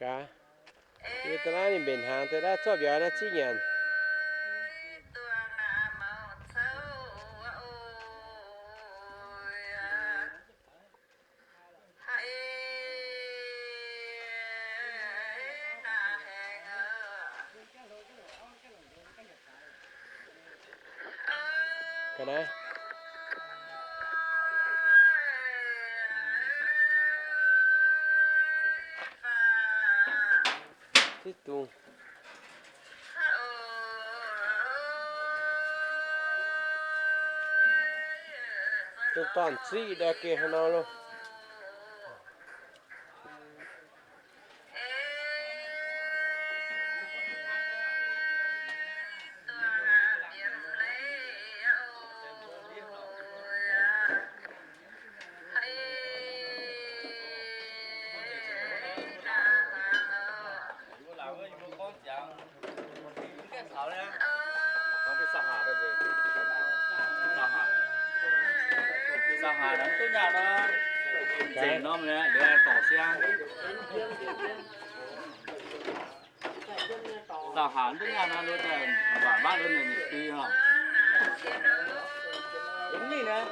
Gaax, yie daaih naaiv ninh mbenc hnaangx deix naaiv zorqv mbiauz naaiv zieqv nyanc. Ga'naaiv. Zieqv dungz. Dungz dorn-ziqv ndau geh haaix nor loh. Saah haac duqv nyaanh nor, nzengc norm liuz dorc siang. Saah haac duqv nyaanh nor, nduov daaih mbatc maiv nduov ninh nyei fui oc. Mingh naaiv,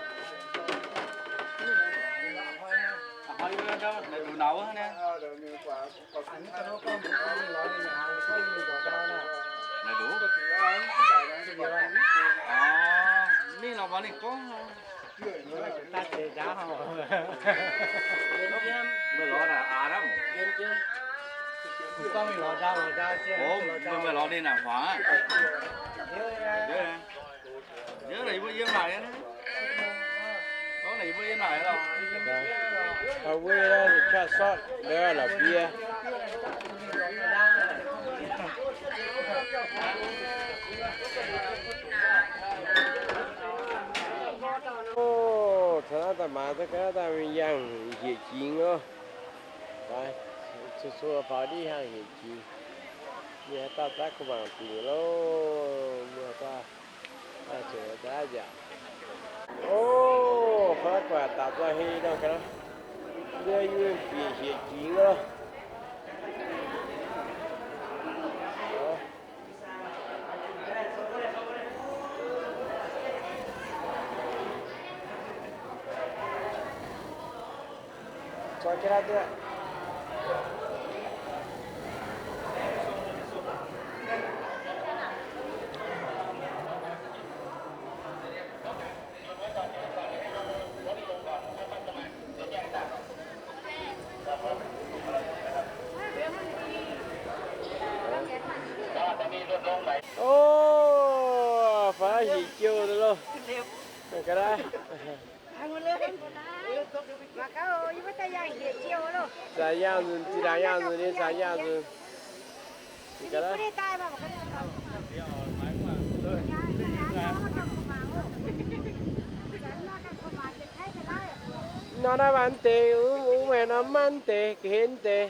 naaiv nduqc nauz wuov naaiv. Naaiv nduqc. Orv, mingh lorz mbuo ninh gorngv. Meih lorz naaic aav aqv. Orv, meih lorz ninh naaic huangx aqv. Yie naaic yie mbuo yiem naaic. Gorngv naaic yie mbuo yiem naaic lorh. Taux wuov qaqv sortv ndau la'biei. Ov, taux naaiv daaih maaiz duqv ga'naaiv daaih mingh yangh hiec jingx oc. Cou-cou faaux ndiev yangh hiec jingx. Mingh haaix dauh daav kuh mangc dingc loh. Mingh haaix dauh zuqc daav yaac. Ov, fai guaax daux zoi hei nor ga'naaiv. Ndie yie bieqc hiec jingx oc. Ov, faaux hiec jiouh loh. Ga'naaiv. Zanc yaangh nzunc, zinh ndaangc yaangh nzunc, ninh zanc yaangh nzunc. Nor naaiv maaih mv deix, wuov meih nor mv maaih mv deix, ga'hlen mv deix.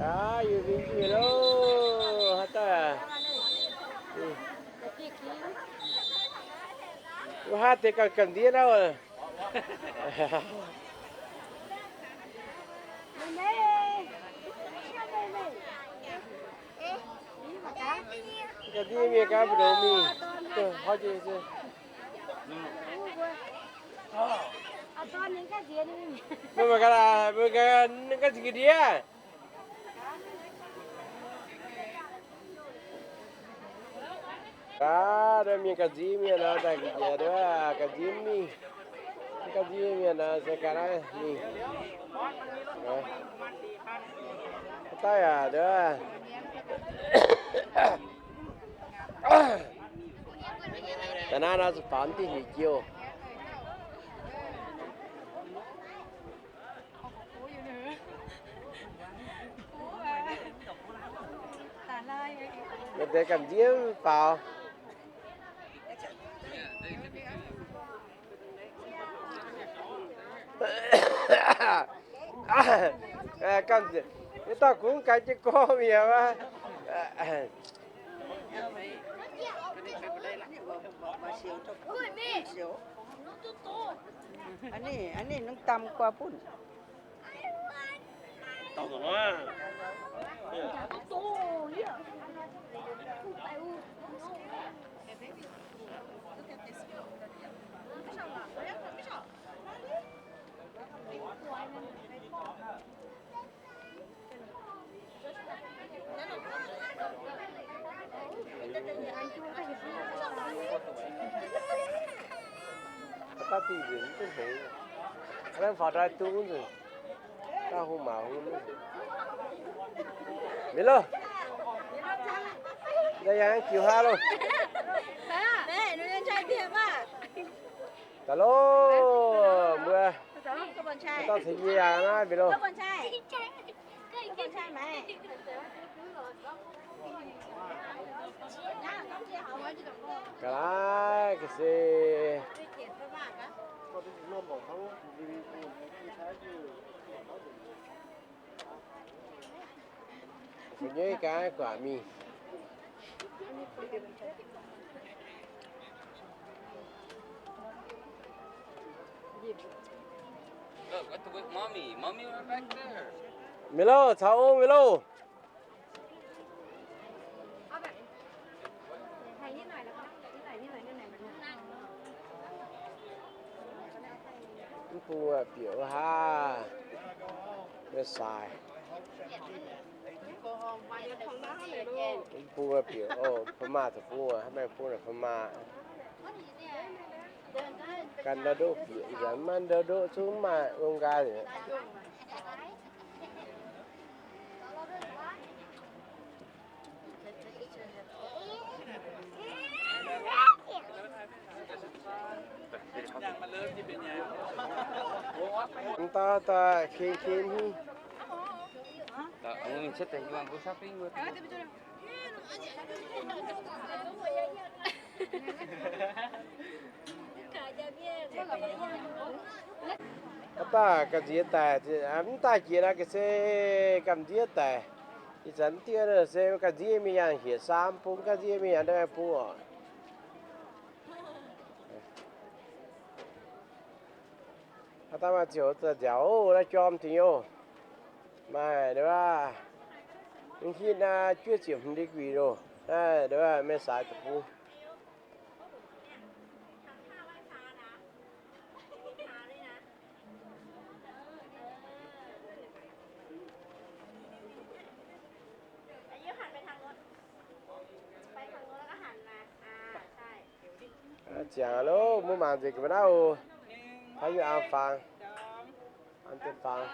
Aav, yie mingh njiec loh, haaix dauh aac. Wuov haav deix gamh gamh ndiev naaiv. Gamh ndiev mienh gaax, mbu'ndongx mingh, hoz jiex se. Meih mangc gaax, meih gaax, ninh ganh zingh ga'ndiev. Aav, mienh gamh nziex mienh nor, daaih njiec nduov, gamh nziex mingh. Gamh nziex mienh nor se ganh naaiv mingh. Daaih aac, nduov. Da'naaiv nor se faaux diuh hnyeic jiouh. Maaih deix gamh nziex mv faaux. Gamh nziex, wuov dauh kungx ganh jienv gorngv mi'aqv. Aa, ninh, ninh daaih guaax buonv. Daaih dingh nzunc mv duqv hngongx. Aa, faaux daaih duqv nzunc. Daaih hungh maac hungh. Mingh loh. Daaih yangh jiuc haav loh. Daaih loh, mbuo. Daaih ceix yie yangh naaiv mingh loh. Ga'naaiv ga'sie. Gu'nyuoz gaax guangc mingh. Mingh loh, caux ong mingh loh. Mv bung bieqc wuov haav, maiv sai. Mv bung bieqc, o, พม่า deic-bung, haaix maengx bung naaic พม่า. Ganh ndau ndoqv bieqc, nzanc maiv ndau ndoqv zungv maaih wuov nqaai. Mv daaih daaih ken ken hingh. Aav daaih gamh nziex daic, mv daaih jiex naaiv ga'sie gamh nziex daic. Ih zanc diev se gamh nziex mingh yangh hiec saam bung, gamh nziex mingh yangh ndau bung oc. Aav daaih maaih ziouc za'nziaauc naaiv jorm dingc oc. Maaih nduov, mv hitv naaiv juov ziepc hmz degree loh. Naaiv nduov, maiv sai deic-bung. Ziangx loh, mbuo mangc nzengc ga'naaiv oc. Taux yie an fangx, an deix fangx.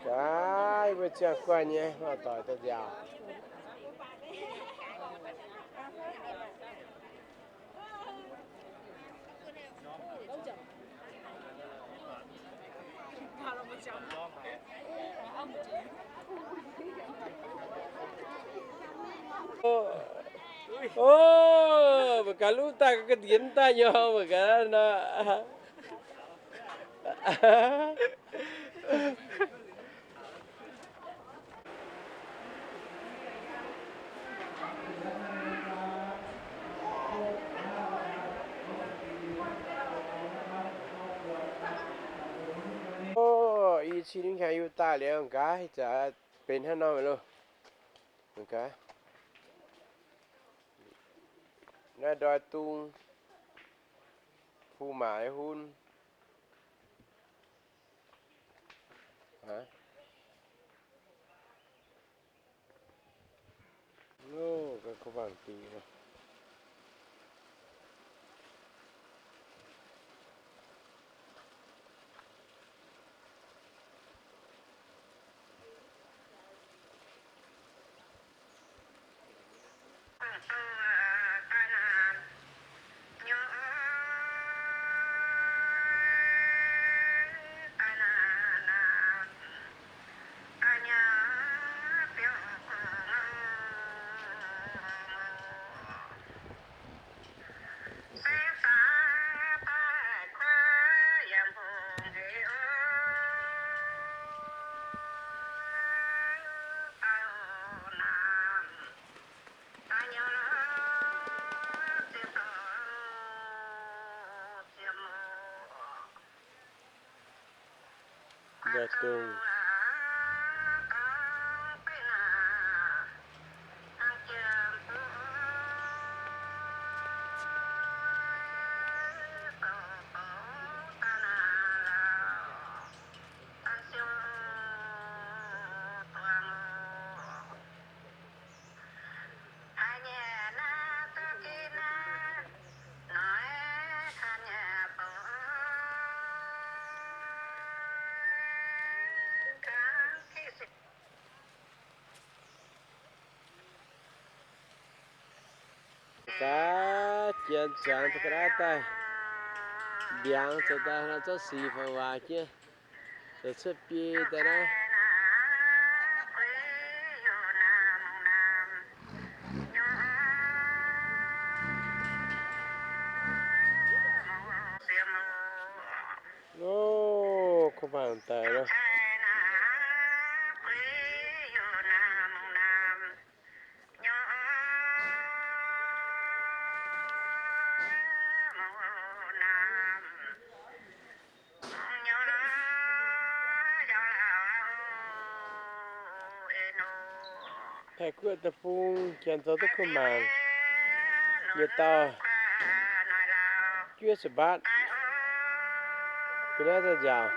Gaax, mbuo ziangh guanh nyei, mv doic daaih nziaauc. O, mbuo gaax luv daaih ga'ndiex daaih nyorng mbuo gaax nor. O, i cin mv hnyangx yie daaih liuz gaax, za'gengh benx hnangv nor loh. Gaax, naaiv ndoi dung, fu maac hun. Loh, ga'kuv mangc dingc loh. Ndoi dung. Gaax, janx zuangx ga'naaiv daaih, mbiaangx zoux daaih nor zorqv sic faaux waac jienv, zoux cuotv biei daaih naaiv. Loh, kuv mangc daaih loh. Taiv-Guoqv deic-bung janx zoux duqv kuv mangc. Yietc dauh juov ziepc mbaatv, ga'naaiv daaih nziaauc.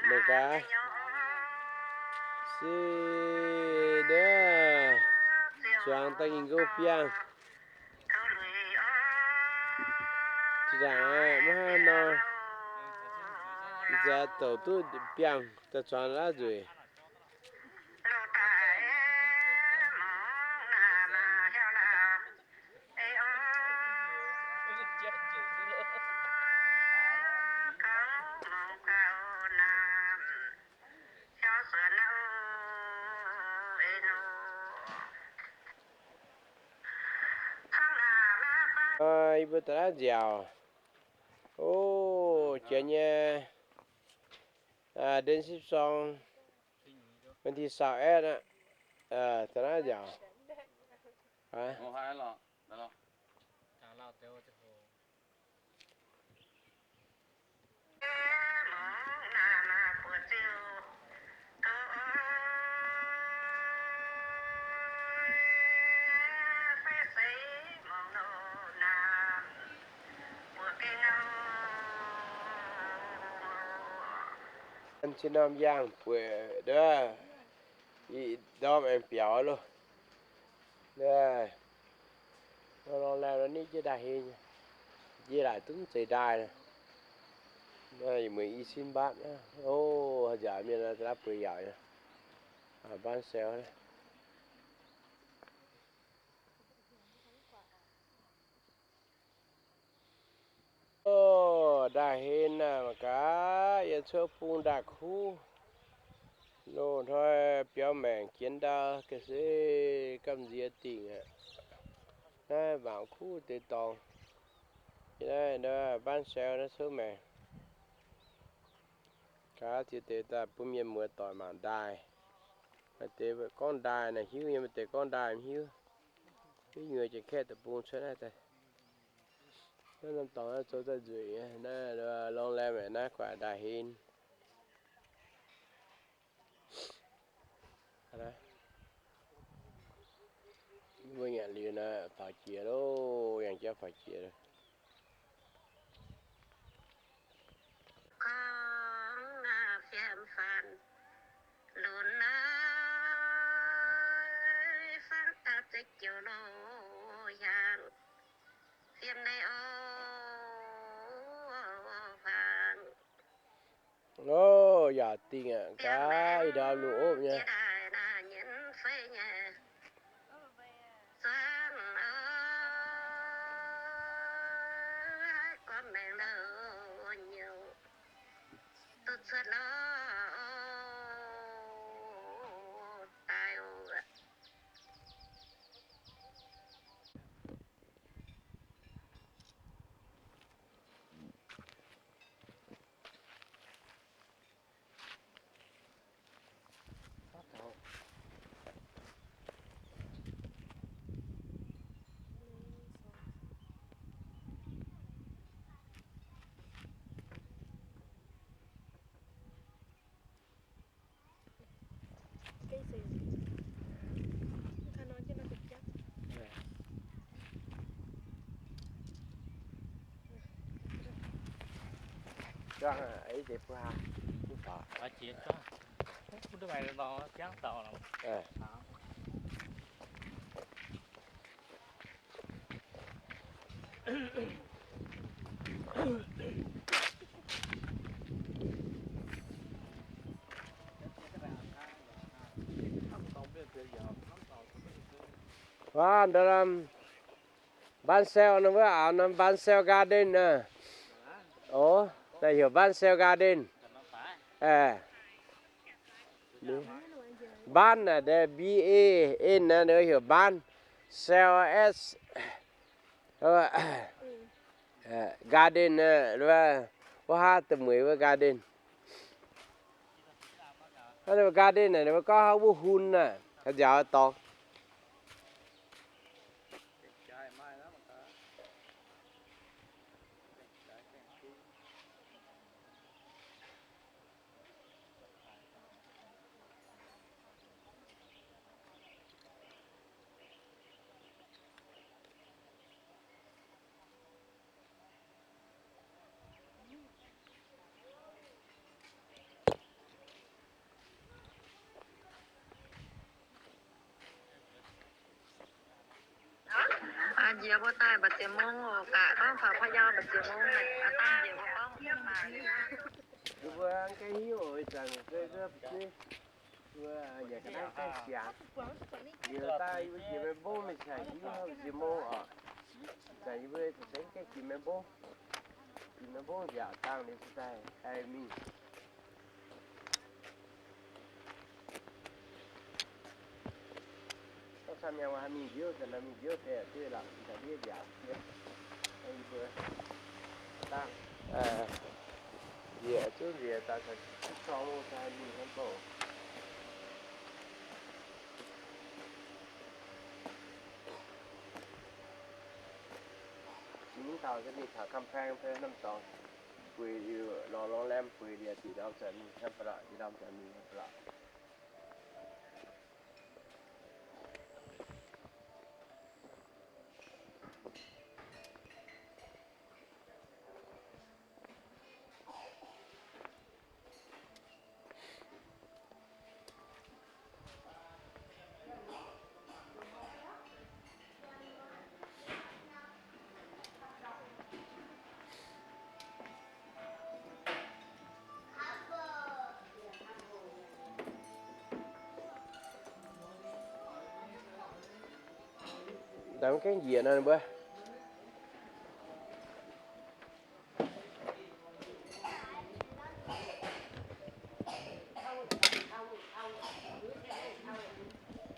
Mangc gaax, se ndiev zuangx daaih nyei nqox biangh. Zinh ndaangc maiv hnangv nor, nzaaix douc duqv biangh daaih zuangx laav nzueic. Yie mbuo daaih laav nziaauc. O, janx nyei Đến sipv sorng, วันที่ซาวเอ็ด aqv. Da'naaiv nziaauc. Cin norm yangh bueix ndov, i ndorm aengx biaux loh. Lorz laengh nor nitv jienv ndaaih hei nyei. Yie laaic duqv mv zeiz ndaaih. Yie mueiz i cin mbatv. O, nziaauc mienh da'naaiv bueix yaauc nyei. Mbatv sou. O, ndaaih hei naaic mangc gaax, yiem cuotv bung ndaaih kuv. Loz-hnoi biaux maengc jiex ndau ga'sie gamh nziex dingc aqv. Naaiv mangc kuv deix dorngx. Naaiv mbatv sou naaiv cuotv maengc. Gaax ziex deix daaih bun mienh muoz doic mangc ndaaih. Maaih deix gorngv ndaaih naaic hiuv nyei, maaih deix gorngv ndaaih mv hiuv. Hiuv nyuoz Janx-Kaeqv deic-bung cuotv naaiv daaih. Naaiv norm dorngx naaiv zoux daaih nzueic nyei. Naaiv lorz laengh maengc naaiv guaax ndaaih hei. Mbuo nyanc liuz naaiv faaux jiex loh, yangh jauv faaux jiex. Gorngv fiem faanv lunx naaiv, fangx daaih za'jiouc loh hiaangx, fiem naaiv o, faanv. O, yaac dingh aqv, gaax ih ndorm lungh opv nyei. Waac, ndau lamh Ban Sel nor, wuov aac nor, Ban Sel Garden aqv. Ov, daaih heuc Ban Sel Garden. Ban naaic, B A N naaic, heuc Ban, Sel S, Garden, wuov haav da'mueiz wuov garden. Garden naaic, ninh mbuo gorngv wuov hun naaic, nziaauc dorngx. Njiec mbuo daaih mbatc ziepc mong oc, gaax gorngv taux พะเยา mbatc ziepc mong, dangh njiec mbuo gorngv mv maaih. Mbuo mv gaengh hiuv oc, ih zanc mbuo yaac ga'naaiv gaengh siangx. Liuz daaih yie mbuo jiex Meiv Mbong mingh caux hiuv nziez mong oc. Ih zanc yie mbuo za'gengh gaengh jiex Meiv Mbong. Jiex Meiv Mbong nziaauc dangh liuz daaih haih mingh. Gorngv camv nyei, mbuo haih mingh nziouv, zanc naaiv mingh nziouv deix duqv lorqc, cingx daaih ndiev nziaauc diev. Yie mbuo dangh, Nziex, zuqc nziex daaih, corng mungh daaih mingh hnangv bouh. Mingh taux se mingh taux กำแพง fai norm dorngx, bueix liuz lorz โรงแรม bueix liuz, diqc ndorm ziouc mingh hnangv ba'laqc, diqc ndorm ziouc mingh hnangv ba'laqc. Daaih mv gaengh njiec nor mbuo.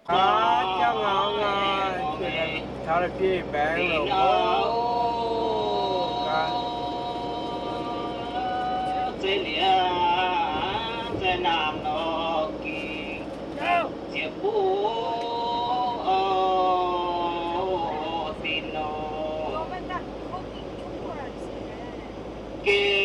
Aa, jangv ngau ngau, taux la'bieiv mbaengx longc oc. Zeiz liuz, zaih naamh nor ging, ziepc buv oc, dinh nor. Geh